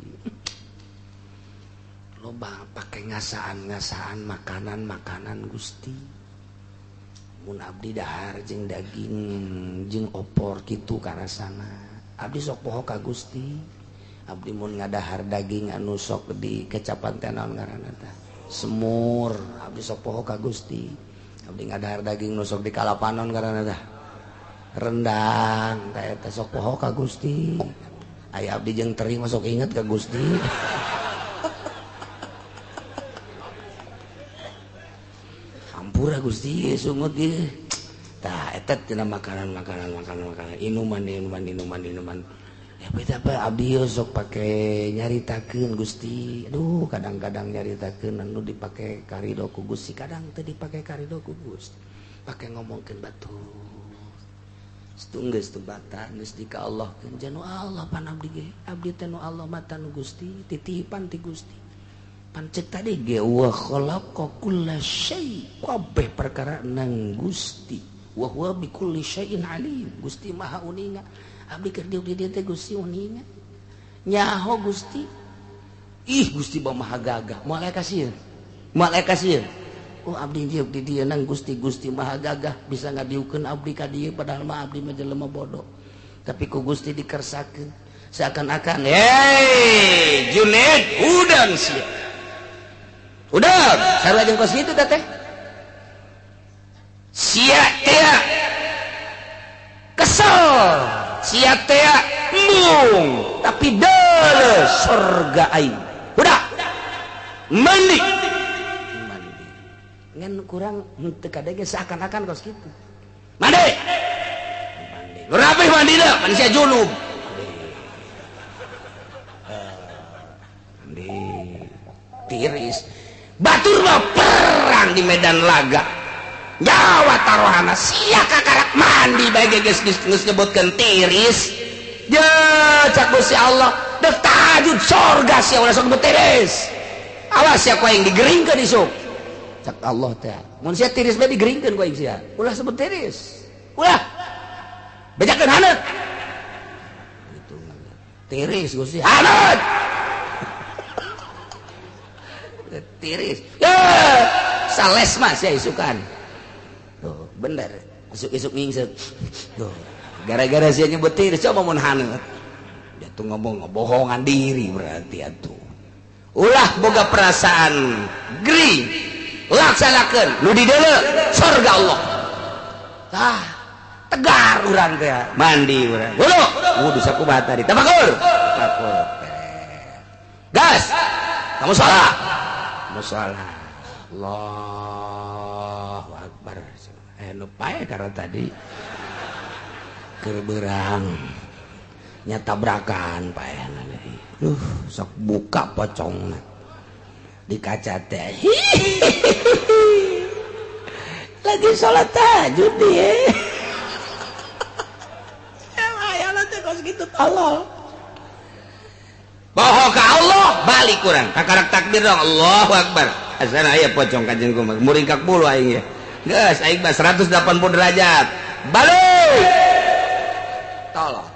Loba pake ngasaan-ngasaan makanan-makanan Gusti. Mun abdi dahar jeung daging jeung opor kitu karasana. Abdi sok poho ka Gusti. Abdi mun ngadahar daging anu sok di kecapan teh naon ngaranna tah? Semur. Abdi sok poho ka Gusti. Abdi ngadahar daging nu sok di kalapanon ngaranna tah? Rendang. Tah eta sok poho ka Gusti. Aya abdi jeung teri mah sok inget ka Gusti. Ampura Gusti sungut ieu. Tah eta tina makanan-makanan makanan-makanan inuman inuman inuman inuman. Ya beta apa abdi sok pake nyaritakeun Gusti. Aduh kadang-kadang nyaritakeun anu dipake karido ku Gusti, kadang teu dipake karido ku Gusti. Pake ngomongkeun batur. Geus teu bata geus di ka Allah keun janu Allah pan abdi ge. Abdi teh nu Allah mata nu Gusti, titipan ti Gusti. Pancek tadi ge wa khalaqa kulla syai, kabeh perkara nang Gusti. Wa huwa bi kulli syai'in alim. Gusti Maha uninga. Abdi keur diuk di dieu teh Gusti uninga. Nyaho Gusti. Ih Gusti Maha gagah. Moal aya kasieun. Moal aya kasieun. Oh abdi diuk di dieu nang Gusti, Gusti Maha gagah bisa ngadiukeun abdi ka dieu padahal mah abdi mah jelema bodoh. Tapi ku Gusti dikersakeun seakan-akan, "Hei, Junaid, udang sia." Udah, sarua jeung kos kitu teh. Sia teh kesel, sia teh embung, tapi deuleu surga aing. Udah. Mandi. Mandi. Ngan kurang henteu kadege seakan-akan kos kitu. Mandi. Mandi. Rapih mandina, pan sia junub. Mandi. Tiris. Batur mah perang di medan laga. Nyawa taruhana sia kakarak mandi bae geus geus nyebutkeun tiris. Je cak Gusti Allah, deuk tahajud sorga sia ulah sok nyebut tiris. Awas sia ku aing digeringkeun isuk. Cak Allah teh. Mun sia tiris bae digeringkeun ku aing sia. Ulah sebut tiris. Ulah. Bejakeun haneut. Gitu. Tiris Gusti haneut. Tiris. Ya, sales mas ya isukan. Tuh, bener. Isuk-isuk ngingsek. Tuh, gara-gara sia nyebut tiris coba mun haneut. Dia tuh ngomong ngebohongan diri berarti atuh. Ulah boga perasaan gering. Laksanakeun nu di deuleu surga Allah. Tah, tegar urang teh. Mandi urang. Wudu. Wudu sakumaha tadi. Tafakur. Tafakur. Gas. Kamu salat. Musola. Allahu akbar. Nu pae karena tadi keur beurang nya tabrakan paehna deui. Duh, sok buka pocongna di kaca teh. Lagi sholat tahajud dia. Emang teh kos kitu tolol. Bohong ka Allah, balik kurang. Kakarak takbir dong, Allahu Akbar. Asana aya pocong ka jeung kumaha. Muringkak bulu aing ya. Geus aing mah 180 derajat. Balik. Tolol.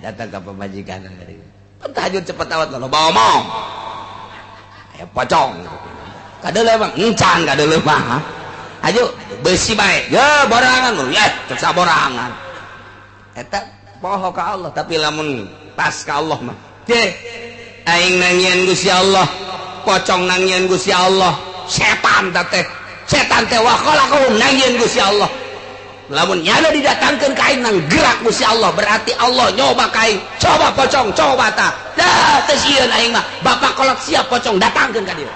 Datang ka pamajikan dari. Tahajud cepet awat lo bawa omong. Aya pocong. Kadeuleu mah encan kadeuleu mah. Aju beusi bae. Ye borangan ya cek saborangan. Eta poho ka Allah tapi lamun pas ka Allah mah. Teh aing nangieun Gusti Allah, pocong nangieun Gusti Allah, setan teh. Setan teh wa khalaqahum nangieun Gusti Allah. Lamun nyana didatangkeun ka aing nang gerak Gusti Allah, berarti Allah nyoba ka aing. Coba pocong, coba ta. Dah teu sieun aing mah. Bapak kolot siap pocong datangkeun ka dieu.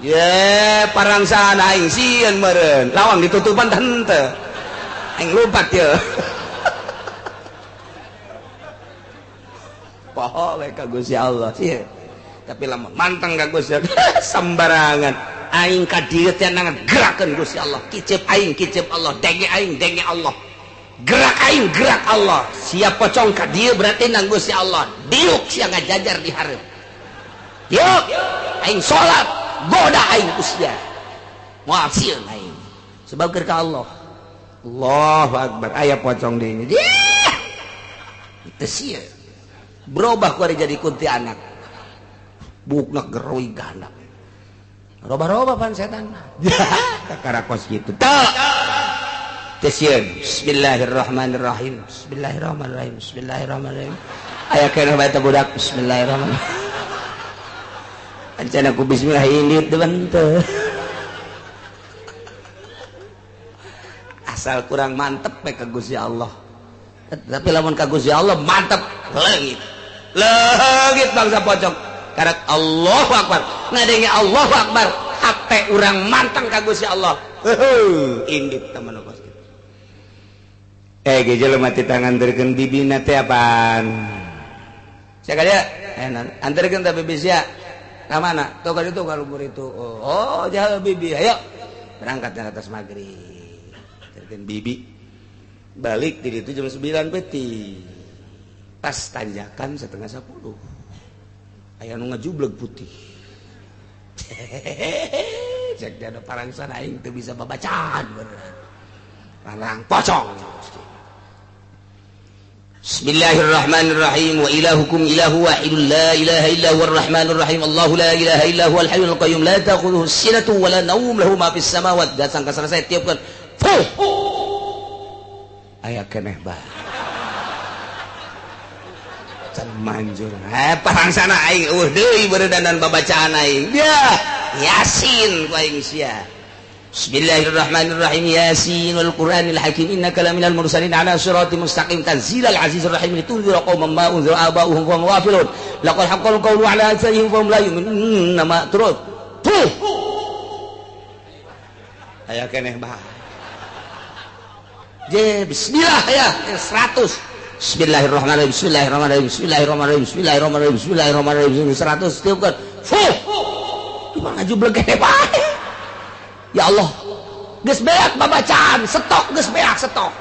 Ye, parangsaan aing sieun meureun. Lawang ditutupan teh henteu. Aing lompat ye. Poho we ka Gusti Allah sieun. Tapi lamun manteng ka Gusti Allah sembarangan. Aing ka dieu teh nang gerakeun Gusti Allah. Kicep aing, kicep Allah. Denge aing, denge Allah. Gerak aing, gerak Allah. Siap pocong ka dieu berarti nang Gusti Allah. Diuk sia ngajajar di hareup. Diuk aing salat, goda aing usia. Moal sieun aing. Sebab keur ka Allah. Allahu Akbar. Aya pocong deui. Teu sieun. Berubah ku ari jadi kuntilanak. Bukna geroi gandap. Roba-roba pan setan. Kakara kos kitu. Teu. Teu sieun. Bismillahirrahmanirrahim. Bismillahirrahmanirrahim. Bismillahirrahmanirrahim. Aya keneh bae teh budak. Bismillahirrahmanirrahim. Ancana ku bismillah indit deuen teu. Asal kurang mantep we ka Gusti Allah. Tapi lamun ka Gusti Allah mantep leungit. Leungit bangsa pocong. Karak Allahu Akbar. Ngadenge Allahu Akbar, hate urang manteng ka Gusti Allah. Heuh, indit teman kos kitu. Ge jelema ti tanganterkeun bibina teh apaan? Sia ka dieu? Anterkeun ta bibi sia. Ka mana? Tuh ka ditu ka luhur itu. Oh, jauh bibi. Ayo. Berangkat ke atas maghrib. Anterkeun bibi. Balik di ditu jam 9 peuting. Pas tanjakan 9:30. Aya nu ngajubleg putih. Cek dia ada parangsan aing teu bisa babacaan beneran. Parang pocong. Bismillahirrahmanirrahim. Wa ilahukum ilahu wahidun la ilaha illa huwar rahmanir rahim. Allahu la ilaha illa huwal hayyul qayyum la ta'khudhuhu sinatun wa la nawm lahu ma fis samawati. Datang ka selesai tiupkeun. Fuh. Aya keneh bae. Can manjur. Parangsana aing eueuh deui beureundan babacaan aing. Dia Yasin ku aing sia. Bismillahirrahmanirrahim. Yasin wal Qur'anil Hakim innaka laminal mursalin ala siratim mustaqim tanzilal azizir rahim litunzira qauman ma unzira aba'uhum wa hum ghafilun. Laqad haqqal qawlu ala aktsarihim fa hum la yu'minun. Nama terus. Tuh. Aya keneh bae. Je bismillah ya 100. Bismillahirrahmanirrahim. Bismillahirrahmanirrahim. Bismillahirrahmanirrahim. Bismillahirrahmanirrahim. Bismillahirrahmanirrahim. 100 tiupkeun. Fuh. Cuma ngajubleg keneh bae. Ya Allah. Geus beak babacaan, stok geus beak stok.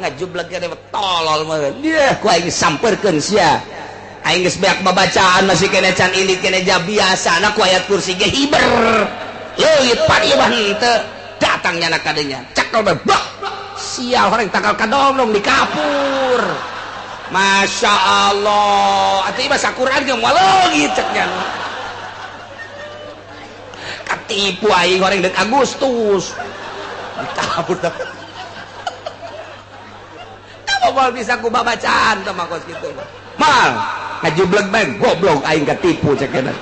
Ngajubleg keneh tolol mah. Dia ku aing sampeurkeun sia. Aing geus beak babacaan masih keneh can indit keneh ja biasana ku ayat kursi ge hiber. Leuit pan ieu mah henteu. Datang nyana kadenya. Cekel bae. Sial orang tanggal kadonglong di kapur. Masya Allah. Atuh ieu mah Quran ge moal leungit ceknya. Katipu aing orang dek Agustus. Dikabur teh. Tah moal bisa ku babacaan teh mah kos kitu mah. Mal ngajubleg bae goblok aing katipu cekna.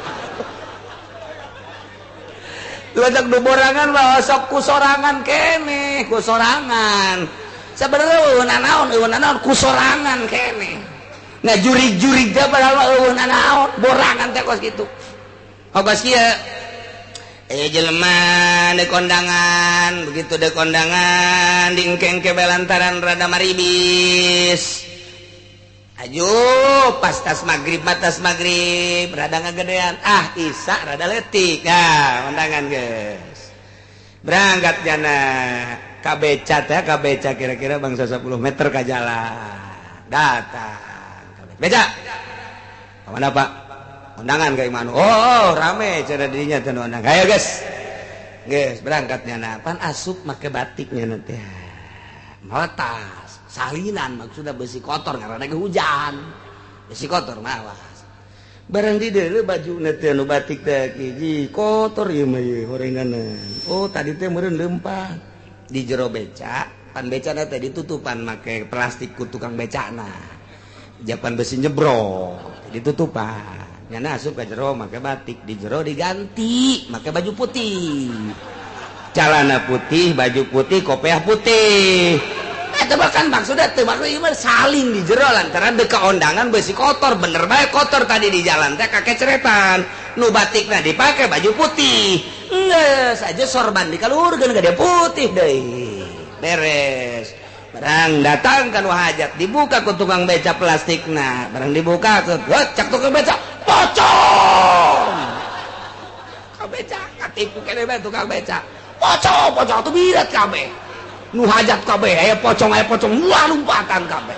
Lajak du borangan mah sok ku sorangan keneh, ku sorangan. Sebenarnya eueuh nanaon ku sorangan keneh. Ngajurig-jurig teh padahal mah eueuh nanaon, borangan teh kos kitu. Kos kieu. Jelema de kondangan, begitu de kondangan diengkeng ke belantaran rada maribis. Ayo pas tas maghrib matas maghrib rada ngagedean ah isa rada letik nah undangan guys berangkat jana ka beca teh ka beca kira-kira bangsa 10 meter ka jalan datang ka beca mana Pak undangan ka imanu oh rame cara dirinya teh undangan ayo guys guys berangkat nyana pan asup make batiknya nanti mawa tas salinan maksudnya besi kotor karena hujan besi kotor mawas barang di deuleu baju teh nu batik teh hiji kotor ieu mah ieu horenganan oh tadi teh meureun leumpang di jero beca pan becana teh ditutupan make plastik ku tukang becana japan besi nyebrok ditutupan nyana asup ka jero make batik di jero diganti make baju putih celana putih baju putih kopiah putih eta bahkan maksudnya teu maksud ieu mah saling di jero lantaran deka ondangan besi kotor bener bae kotor tadi di jalan teh kakeceretan nu batikna dipake baju putih geus aja sorban dikaluhurkeun ka dia putih deui beres barang datang kan hajat dibuka ku tukang beca plastikna barang dibuka cak tukang beca pocong ka beca katipu kene bae tukang beca pocong pocong tuh birat kabeh nu hajat kabeh aya pocong wah lompatan kabeh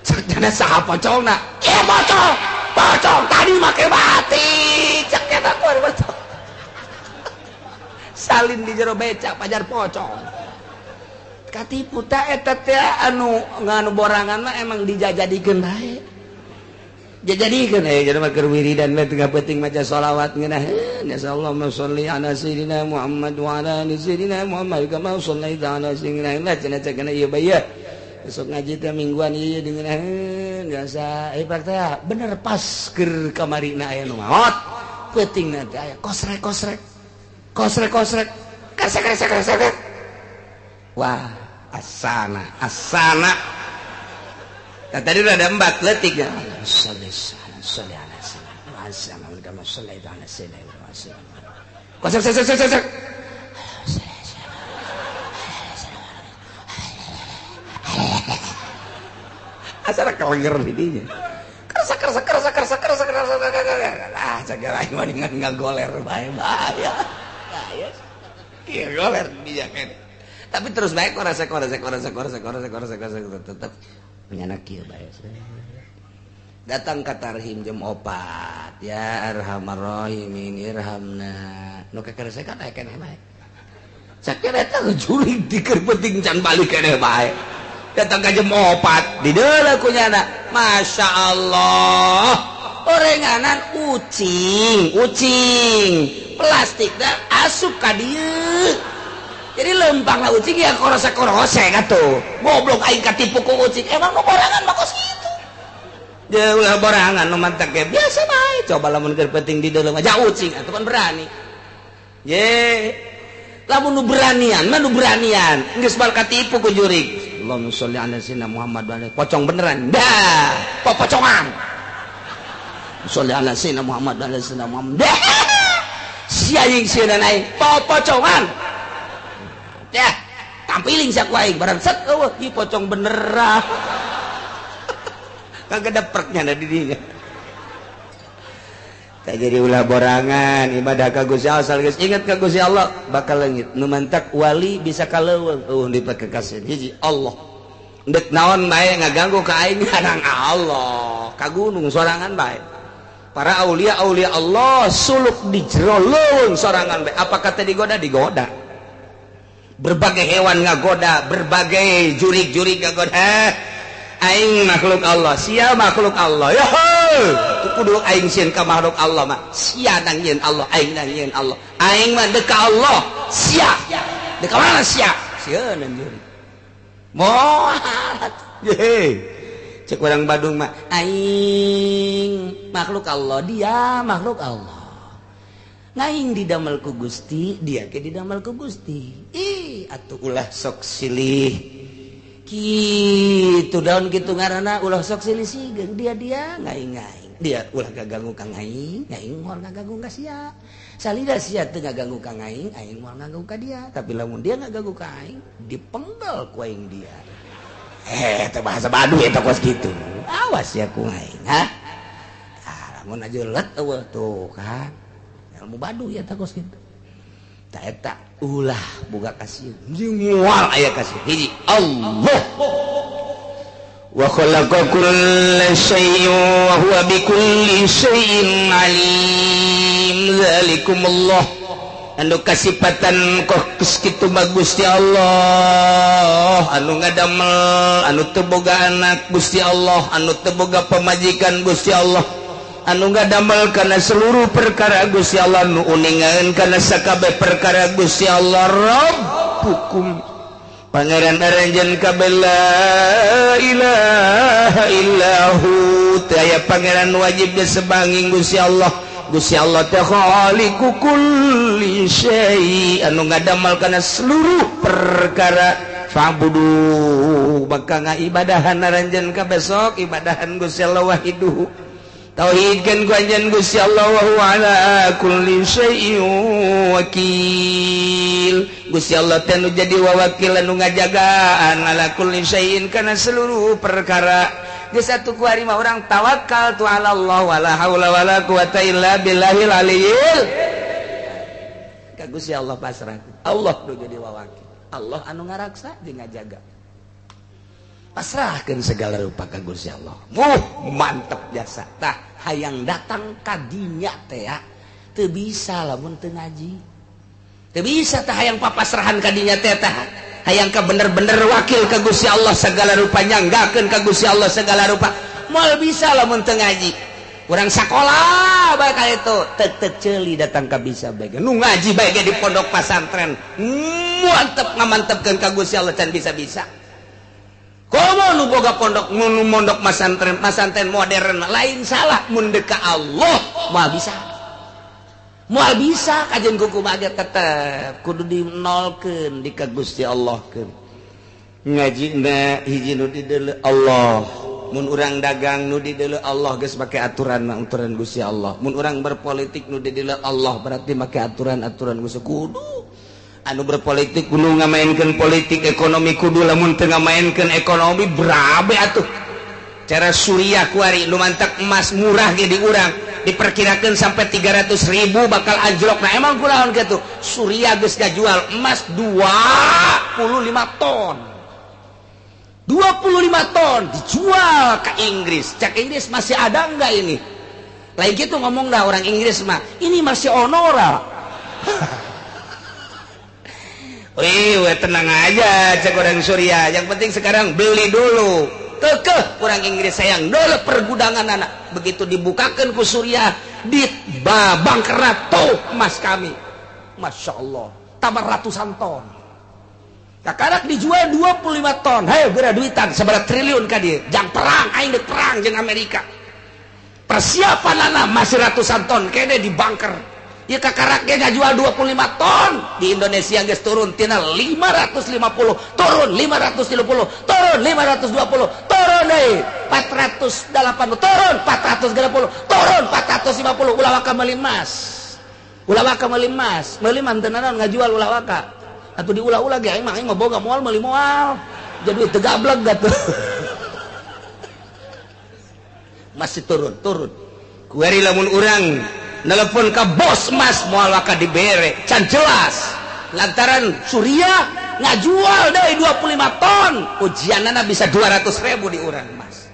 cek jana saha pocongna ieu pocong pocong tadi make batik cek eta ku pocong salin di jero beca pajar pocong katipu ta eta teh anu nganu borangan mah emang dijajadikeun bae jajadikeun aya jadi mah keur wiridan mah tengah peuting maca sholawat ngeunah Allahumma sholli ala sayyidina Muhammad wa ala ali sayyidina Muhammad kama shallaita ala sayyidina Muhammad cenah cenah ieu bae ya besok ngaji teh mingguan ieu dengeun biasa pak teh bener pas keur kamarina aya nu maot peutingna teh aya kosrek kosrek kosrek kosrek kresek kresek kresek wah asana asana nah, tadi udah ada empat letik ya sholli ala sayyidina kama shallaita ala sayyidina kosek kosek kosek kosek asana kelenger didinya kerasa kerasa kerasa kerasa kerasa kerasa ah cagak aing mah ngagoler bae bahaya bahaya ieu goler didinya kan tapi terus baik korasa korasa korasa korasa korasa korasa korasa tetap menyanak kieu bae datang ka tarhim jam 4 ya arhamar rahimin irhamna nu kekeresekan aya keneh bae sakieu eta jurig di keur penting can balik keneh bae datang ka jam 4 di deuleu ku nyana Masya Allah orenganan ucing ucing plastik da asup ka dieu jadi lempang lah ucing ya korose-korose atuh goblok aing katipu ku ucing emang nu borangan mah kos kitu dia ulah borangan nu mantak ge biasa bae coba lamun keur penting di dalam aja ucing atuh kan berani ye lamun nu beranian mah nu beranian geus bal katipu ku jurig Allahumma sholli ala sayyidina Muhammad wa ala pocong beneran dah popocongan sholli ala sayyidina Muhammad wa ala sayyidina Muhammad dah si aing sieun aing popocongan ya tampiling sia ku aing barang set eueuh ieu pocong beneran kagak depreknya da di dinya tah jadi ulah borangan ibadah ka Gusti Allah asal geus inget ka Gusti Allah bakal leungit nu mantak wali bisa ka leuweung eueuh dipake kasih hiji Allah deuk naon bae ngaganggu ka aing kadang Allah ka gunung sorangan bae para aulia aulia Allah suluk di jero leuweung sorangan bae apa kata digoda digoda berbagai hewan ngagoda, berbagai jurik-jurik ngagoda. Aing makhluk Allah, sia makhluk Allah. Yo, kudu aing sieun ka makhluk Allah mah. Sia nang nyieun Allah, aing nang nyieun Allah. Aing mah deuk ka Allah, sia. Deuk ka mana sia? Sieun jurik. Moal. Ye. Cek urang Badung mah, aing makhluk Allah, dia makhluk Allah. Ngaing didamel ku Gusti, dia ke didamel ku Gusti. Ih, atuh ulah sok silih. Kitu daun kitu ngaranna ulah sok silih sigeung dia dia ngaing-ngaing. Dia ulah gaganggu ka ngaing, ngaing moal ngaganggu ka sia. Salida sia teu ngaganggu ka ngaing, aing moal ngaganggu ka dia. Tapi lamun dia ngaganggu ka aing, dipenggal ku aing dia. Teh bahasa Baduy eta kos kitu. Awas ya ku aing, ha? Tah lamun aja let eueuh tuh kan. Ilmu Baduy eta kos kitu. Tah eta ulah boga kasieun. Moal aya kasieun. Hiji Allah. Wa khalaqa kulla syai'in wa huwa bikulli syai'in alim. Zalikumullah. Anu kasipatan kok kitu mah Gusti Allah, anu ngadamel, anu teu boga anak Gusti Allah, anu teu boga pamajikan Gusti Allah, anu ngadamel kana seluruh perkara Gusti Allah, nu uningan kana sakabeh perkara Gusti Allah. Rabbukum pangeran aranjeun kabeh, la ilaha illahu, teu aya pangeran wajib disebanging Gusti Allah. Gusti Allah teh khaliqu kulli syai, anu ngadamel kana seluruh perkara. Fa'budu, maka ngaibadahan aranjeun kabeh sok ibadahan Gusti Allah wahiduhu, tauhidkeun ku anjeun Gusti Allah, wa huwa ala kulli syai'in wakil. Gusti Allah teh nu jadi wawakil anu ngajagaan ala kulli syai'in kana seluruh perkara. Geus atuh ku ari mah urang tawakal tu ala Allah, wala haula wala quwata illa billahil aliyil. Ka Gusti Allah pasrah. Allah nu jadi wawakil. Allah anu ngaraksa jeung ngajaga. Pasrahkeun segala rupa ka Gusti Allah. Muh mantep jasa. Tah hayang datang ka dinya teh ya teu bisa lamun teu ngaji. Teu bisa tah hayang papasrahan ka dinya teh tah. Hayang ka bener-bener wakil ka Gusti Allah segala rupa, nyanggakeun ka Gusti Allah segala rupa. Moal bisa lamun teu ngaji. Urang sakola bae ka itu tek-tek ceuli datang ka bisa bae. Nu ngaji bae ge di pondok pasantren. Mantep ngamantepkeun ka Gusti Allah can bisa-bisa. Komo nu boga pondok nu mondok masantren, masantren modern lain salah mun deuk ka Allah moal bisa. Moal bisa kajen kuku mah tetep kudu dinolkeun di ka Gusti Allah keun. Ngajina hiji nu dideuleu Allah. Mun urang dagang nu dideuleu Allah geus make aturan aturan Gusti Allah. Mun urang berpolitik nu dideuleu Allah berarti make aturan-aturan Gusti kudu. Anu berpolitik kudu ngamaenkeun politik ekonomi kudu, lamun teu ngamaenkeun ekonomi berabe atuh. Cara Suriah kuari lumantak emas murah ge di urang diperkirakan sampai 300.000 bakal anjlok. Nah emang kunaon kitu? Suriah geus ngajual emas 25 ton. 25 ton dijual ke Inggris. Cak Inggris masih ada enggak ini? Lain gitu ngomong dah orang Inggris mah, ini masih onora. Wih, tenang aja cak orang Suriah. Yang penting sekarang beli dulu. Kekeh orang Inggris sayang dulu pergudangan anak. Begitu dibukakan ku Suriah di babang tuh emas kami. Masya Allah, tambah ratusan ton. Kakarak dijual 25 ton. Hei, geura duitan seberapa triliun ka dieu. Jang perang aing deuk perang jeung Amerika. Persiapan anak masih ratusan ton kene di bunker. Ya kakarak ge ngajual 25 ton. Di Indonesia geus turun tina 550, turun 530, turun 520, turun deui 480, turun 430, turun 450. Ulah waka meuli emas. Ulah waka meuli emas, meuli mah teu naon ngajual ulah waka. Atuh diulah-ulah ge aing mah boga moal meuli moal. Jadi teu gableg atuh. Masih turun, turun. Kuari lamun urang nelpon ke bos emas moal waka dibere, can jelas. Lantaran Suriah ngajual deui 25 ton, ujianana bisa 200.000 di urang emas.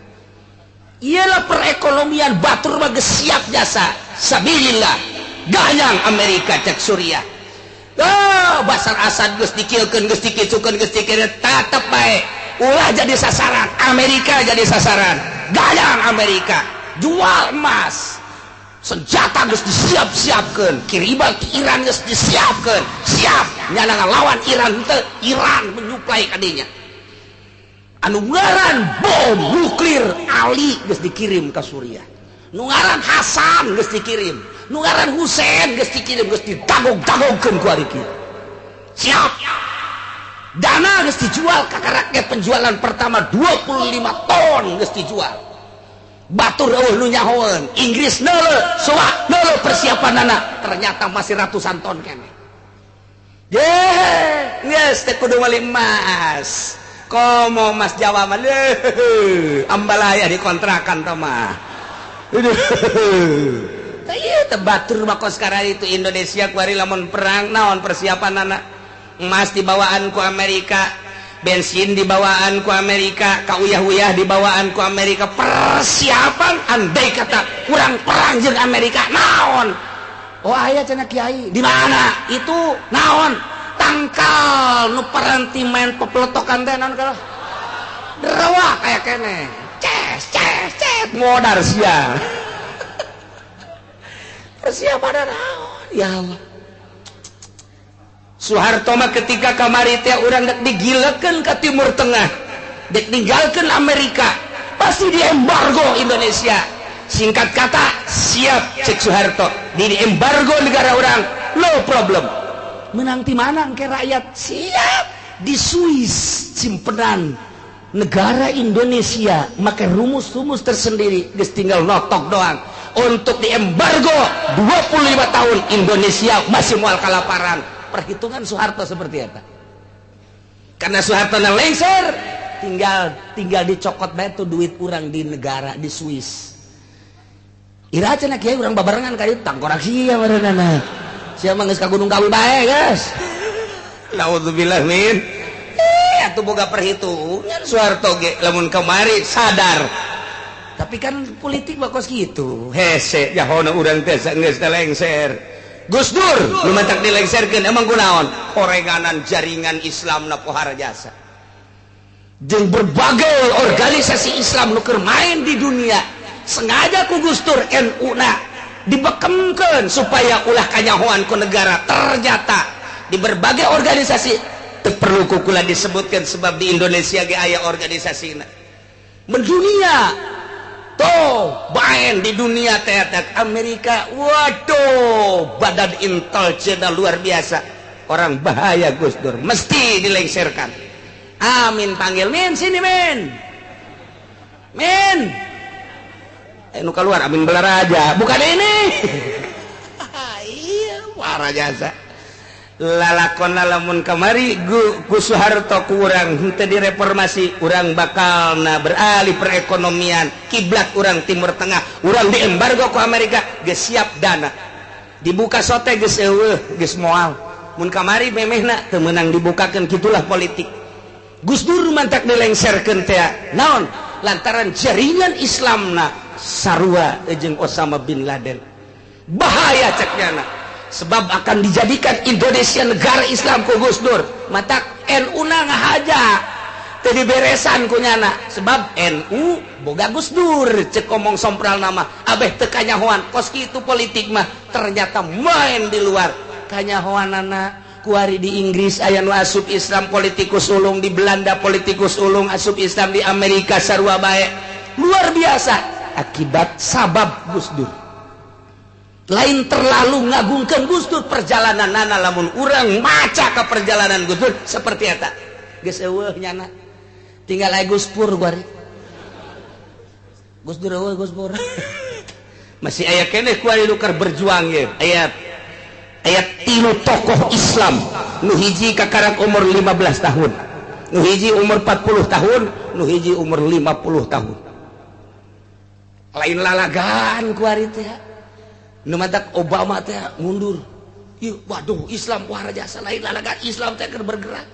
Iyalah perekonomian batur mah geus siap jasa. Sabilillah. Gayang Amerika cek Suriah. Oh, Basar Asad geus dikilkeun, geus dikitukeun, geus dikira tetep bae. Ulah jadi sasaran, Amerika jadi sasaran. Gayang Amerika, jual emas. Senjata geus disiap-siapkeun, kiriman ke Iran geus disiapkeun. Siap nyana ngalawan Iran teu, Iran menyuplai ka dinya. Anu ngaran bom nuklir Ali geus dikirim ka Suriah. Nu ngaran Hasan geus dikirim, nu ngaran Husein geus dikirim, geus ditagog-tagogkeun ku ari kieu. Siap. Dana geus dijual kakaraknya penjualan pertama 25 ton geus dijual. Batur eueuh nu nyahoeun, Inggris neuleuh, soa neuleuh persiapanana, ternyata masih ratusan ton keneh. Ye, geus teh kudu meuli emas. Komo Mas Jawa mah ambalaya dikontrakan tah mah. Tah ieu teh batur mah kos sekarang itu Indonesia kuari lamun perang naon persiapanana? Emas dibawaan ku Amerika, bensin dibawaan ku Amerika, kauyah-uyah dibawaan ku Amerika. Persiapan andai kata kurang perang jeung Amerika naon? Oh aya cenah kiai, di mana? Itu naon? Tangkal nu paranti main pepeletokan teh naon kalau? Derewa kaya keneh. Ces ces ces modar sia. Persiapan naon? Ya Allah. Soeharto mah ketika kamari teh urang dek digilekeun ke Timur Tengah, dek ninggalkeun Amerika, pasti diembargo Indonesia. Singkat kata, siap cek Soeharto, di embargo negara orang, no problem. Menang ti mana engke rakyat? Siap di Swiss simpenan negara Indonesia, make rumus-rumus tersendiri, geus tinggal notok doang. Untuk diembargo 25 tahun Indonesia masih moal kalaparan. Perhitungan Soeharto seperti apa? Karena Soeharto na lengser, tinggal dicokot bae tuh duit urang di negara di Swiss. Ira cenah kiai urang babarengan ka dieu tangkorak sia barenana. Sia mah geus ka Gunung Kawi bae, guys. Naudzubillah min. Atuh boga perhitungan Soeharto ge lamun kamari sadar. Tapi kan politik mah kos kitu. Hese jahona urang teh geus teh lengser. Gus Dur nu matak dilengserkeun emang kunaon? Horenganan jaringan Islam na pohara jasa. Jeung berbagai organisasi Islam nu keur main di dunia, sengaja ku Gus Dur NU na dibekemkeun supaya ulah kanyahoan ku negara. Ternyata di berbagai organisasi teu perlu ku kula disebutkan sebab di Indonesia ge aya organisasina. Mendunia tuh main di dunia teater Amerika, waduh badan intelijen luar biasa, orang bahaya Gus Dur mesti dilengserkan. Amin panggil min sini min min, nu keluar Amin Balaraja bukan ini. Iya parah jasa lalakon lamun kamari ku Soeharto kurang henteu direformasi, urang bakalna beralih perekonomian kiblat urang Timur Tengah, urang diembargo ku Amerika geus siap dana dibuka sote geus eueuh geus moal mun kamari memehna teu meunang dibukakeun. Kitulah politik. Gus Dur mantak dilengserkeun teh naon lantaran jaringan Islamna sarua jeung Osama bin Laden. Bahaya cek nyana sebab akan dijadikan Indonesia negara Islam ku Gus Dur. Matak NU na ngahaja teu diberesan ku nyana sebab NU boga Gus Dur cek omong sompral nama abeh teu kanyahoan kos kitu politik mah. Ternyata main di luar kanyahoanana. Kuari di Inggris aya nu asup Islam politikus ulung, di Belanda politikus ulung asup Islam, di Amerika sarua bae. Luar biasa akibat sabab Gus Dur. Lain terlalu ngagungkeun Gus Dur perjalanan nana lamun urang maca ka perjalanan Gus Dur seperti eta. Geus eueuh nyana. Tinggal aya Gus Pur kuari. Gus Dur eueuh Gus Pur. Masih aya keneh kuari nu keur berjuang ye. Aya 3 tokoh Islam. Nu hiji kakarak umur 15 tahun. Nu hiji umur 40 tahun, nu hiji umur 50 tahun. Lain lalagan kuari teh. Nu matak Obama teh mundur. Ih, waduh Islam wah jasa lain lalagan Islam teh keur bergerak.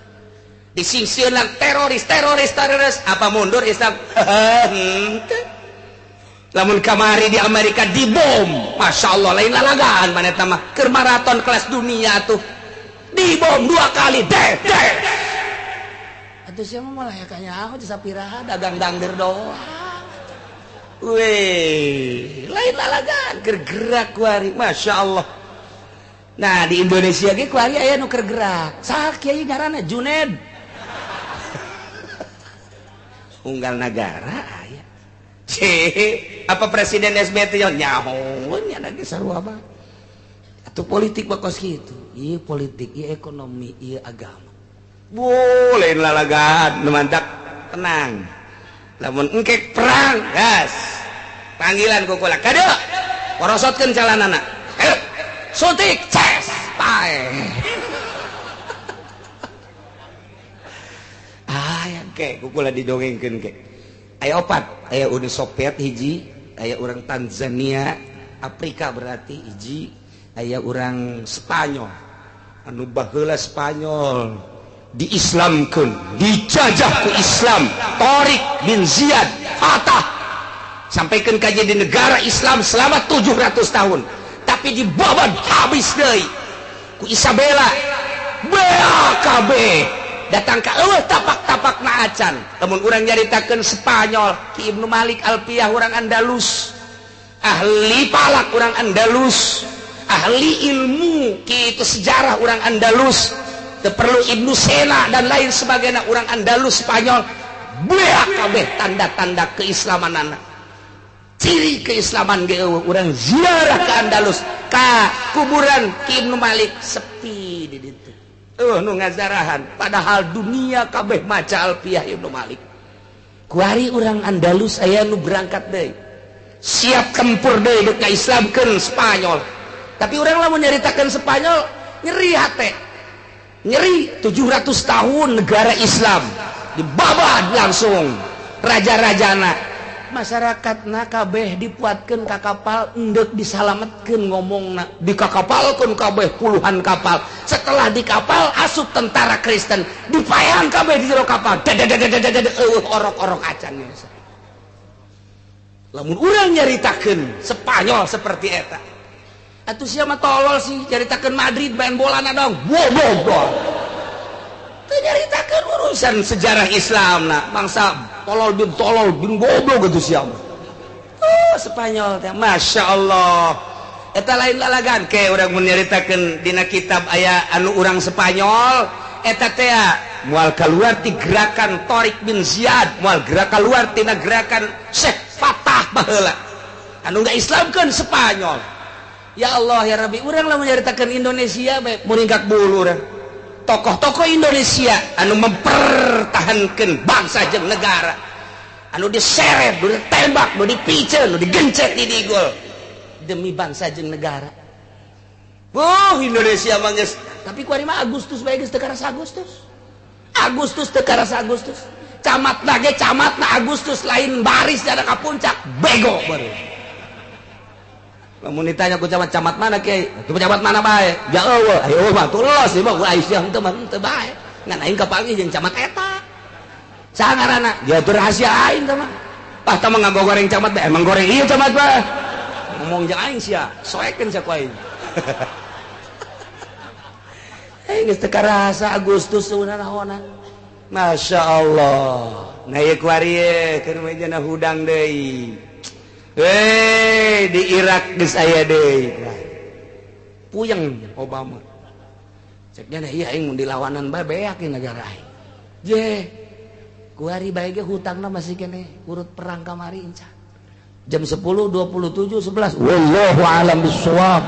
Disingsieunan teroris teroris teroris apa mundur Islam? Henteu. Lamun kamari di Amerika dibom, Masya Allah lain lalagan mana eta mah keur maraton kelas dunia tuh. Dibom 2 kali deh deh. Atuh sia mah malah kanyaho sapiraha dagang dangder doang. Weh, lain lalagan keur gerak kuari, Masya Allah. Nah di Indonesia ge kuari aya nu keur gerak. Saha kiai ngaranna Juned. Unggal nagara aya. Cih, apa Presiden SBY teh nyaho nya lagi sarua mah. Atuh politik mah kos kitu. Ieu politik, ieu ekonomi, ieu agama. Wuh, lain lalagan, nu mantak tenang. Lamun engkek perang, gas. Panggilan ku kula. Kade. Porosotkeun calanana. Ayo. Suntik, ces, pae. Ah, ya Ke ku kula didongengkeun ke. Aya opat, aya Uni Soviet hiji, aya urang Tanzania, Afrika berarti hiji, aya urang Spanyol. Anu baheula Spanyol diislamkeun, dijajah ku Islam, Tariq bin Ziyad fatah sampaikan kaji di negara Islam selama 700 tahun, tapi dibabat habis deui ku Isabella. BAKB datang ka eueuh tapak-tapak na acan. Lamun urang nyaritakeun Spanyol, Ki Ibnu Malik Alfiyah urang Andalus, ahli falak urang Andalus, ahli ilmu kitu sejarah urang Andalus, teu perlu Ibnu Sena dan lain sebagainya urang Andalus Spanyol. BAKB tanda-tanda keislamanana, ciri keislaman ge eueuh. Urang ziarah ke Andalus ka kuburan Ki Ibnu Malik, sepi di ditu, eueuh nu ngazarahan, padahal dunia kabeh maca Alfiyah Ibnu Malik. Kuari urang Andalus aya nu berangkat deui, siap tempur deui dek ngaislamkeun Spanyol. Tapi urang lamun nyaritakeun Spanyol nyeri hate, nyeri. 700 tahun negara Islam dibabad langsung raja-rajana, masyarakat kabeh dipuatkeun ka kapal endek disalametkeun, ngomongna dikakapalkeun kabeh puluhan kapal. Setelah di kapal asup tentara Kristen, dipaehan kabeh di jero kapal, dadadadadadad, eueuh orok-orok acan. Lamun urang nyaritakeun Spanyol seperti eta, atuh sia mah tolol sih, nyaritakeun Madrid main bola na dong bobo teu nyaritakeun urusan sejarah Islam na bangsa tolol bin goblok gitu sia mah. Oh, Spanyol teh Masya Allah, eta lain lalagan. Ke urang mun nyaritakeun dina kitab aya anu urang Spanyol eta teh moal keluar ti gerakan Tariq bin Ziyad, moal gerak keluar tina gerakan Syekh Fatah baheula anu ngaislamkeun Spanyol. Ya Allah ya Rabbi, urang lamun nyaritakeun Indonesia bae muringkak bulu urang. Tokoh-tokoh Indonesia anu mempertahankan bangsa jeung negara, anu diseret, nu ditembak, nu dipiceun, nu digencet di digol demi bangsa jeung negara. Oh, Indonesia mah geus, tapi kuari mah Agustus bae geus teu karasa Agustus. Agustus teu karasa Agustus. Camat ge camatna Agustus lain baris ada ka puncak, bego baru. Lamun ditanya ku camat, camat mana kiai? Itu camat mana bae? Ja eueuh, ayo mah tulos ieu mah ku Aisyah henteu mah henteu bae. Ngan aing kapanggih jeung camat eta. Saha ngaranna? Dia tuh rahasia aing teh mah. Ah tah mah ngagoreng camat bae, emang goreng ieu camat bae. Ngomong jeung aing sia, soekeun sia ku aing. Aing geus teu karasa Agustus naonan. Masya Allah. Nah ieu kuari ye keur mah hudang deui. Hei, di Irak geus aya deui. Puyeng Obama. Ceknya iya aing mun dilawanan bae beak ieu negara aing. Je. Kuari bae ge hutangna masih keneh urut perang kamari inca. Jam 10.27 11. Wallahu alam bissawab.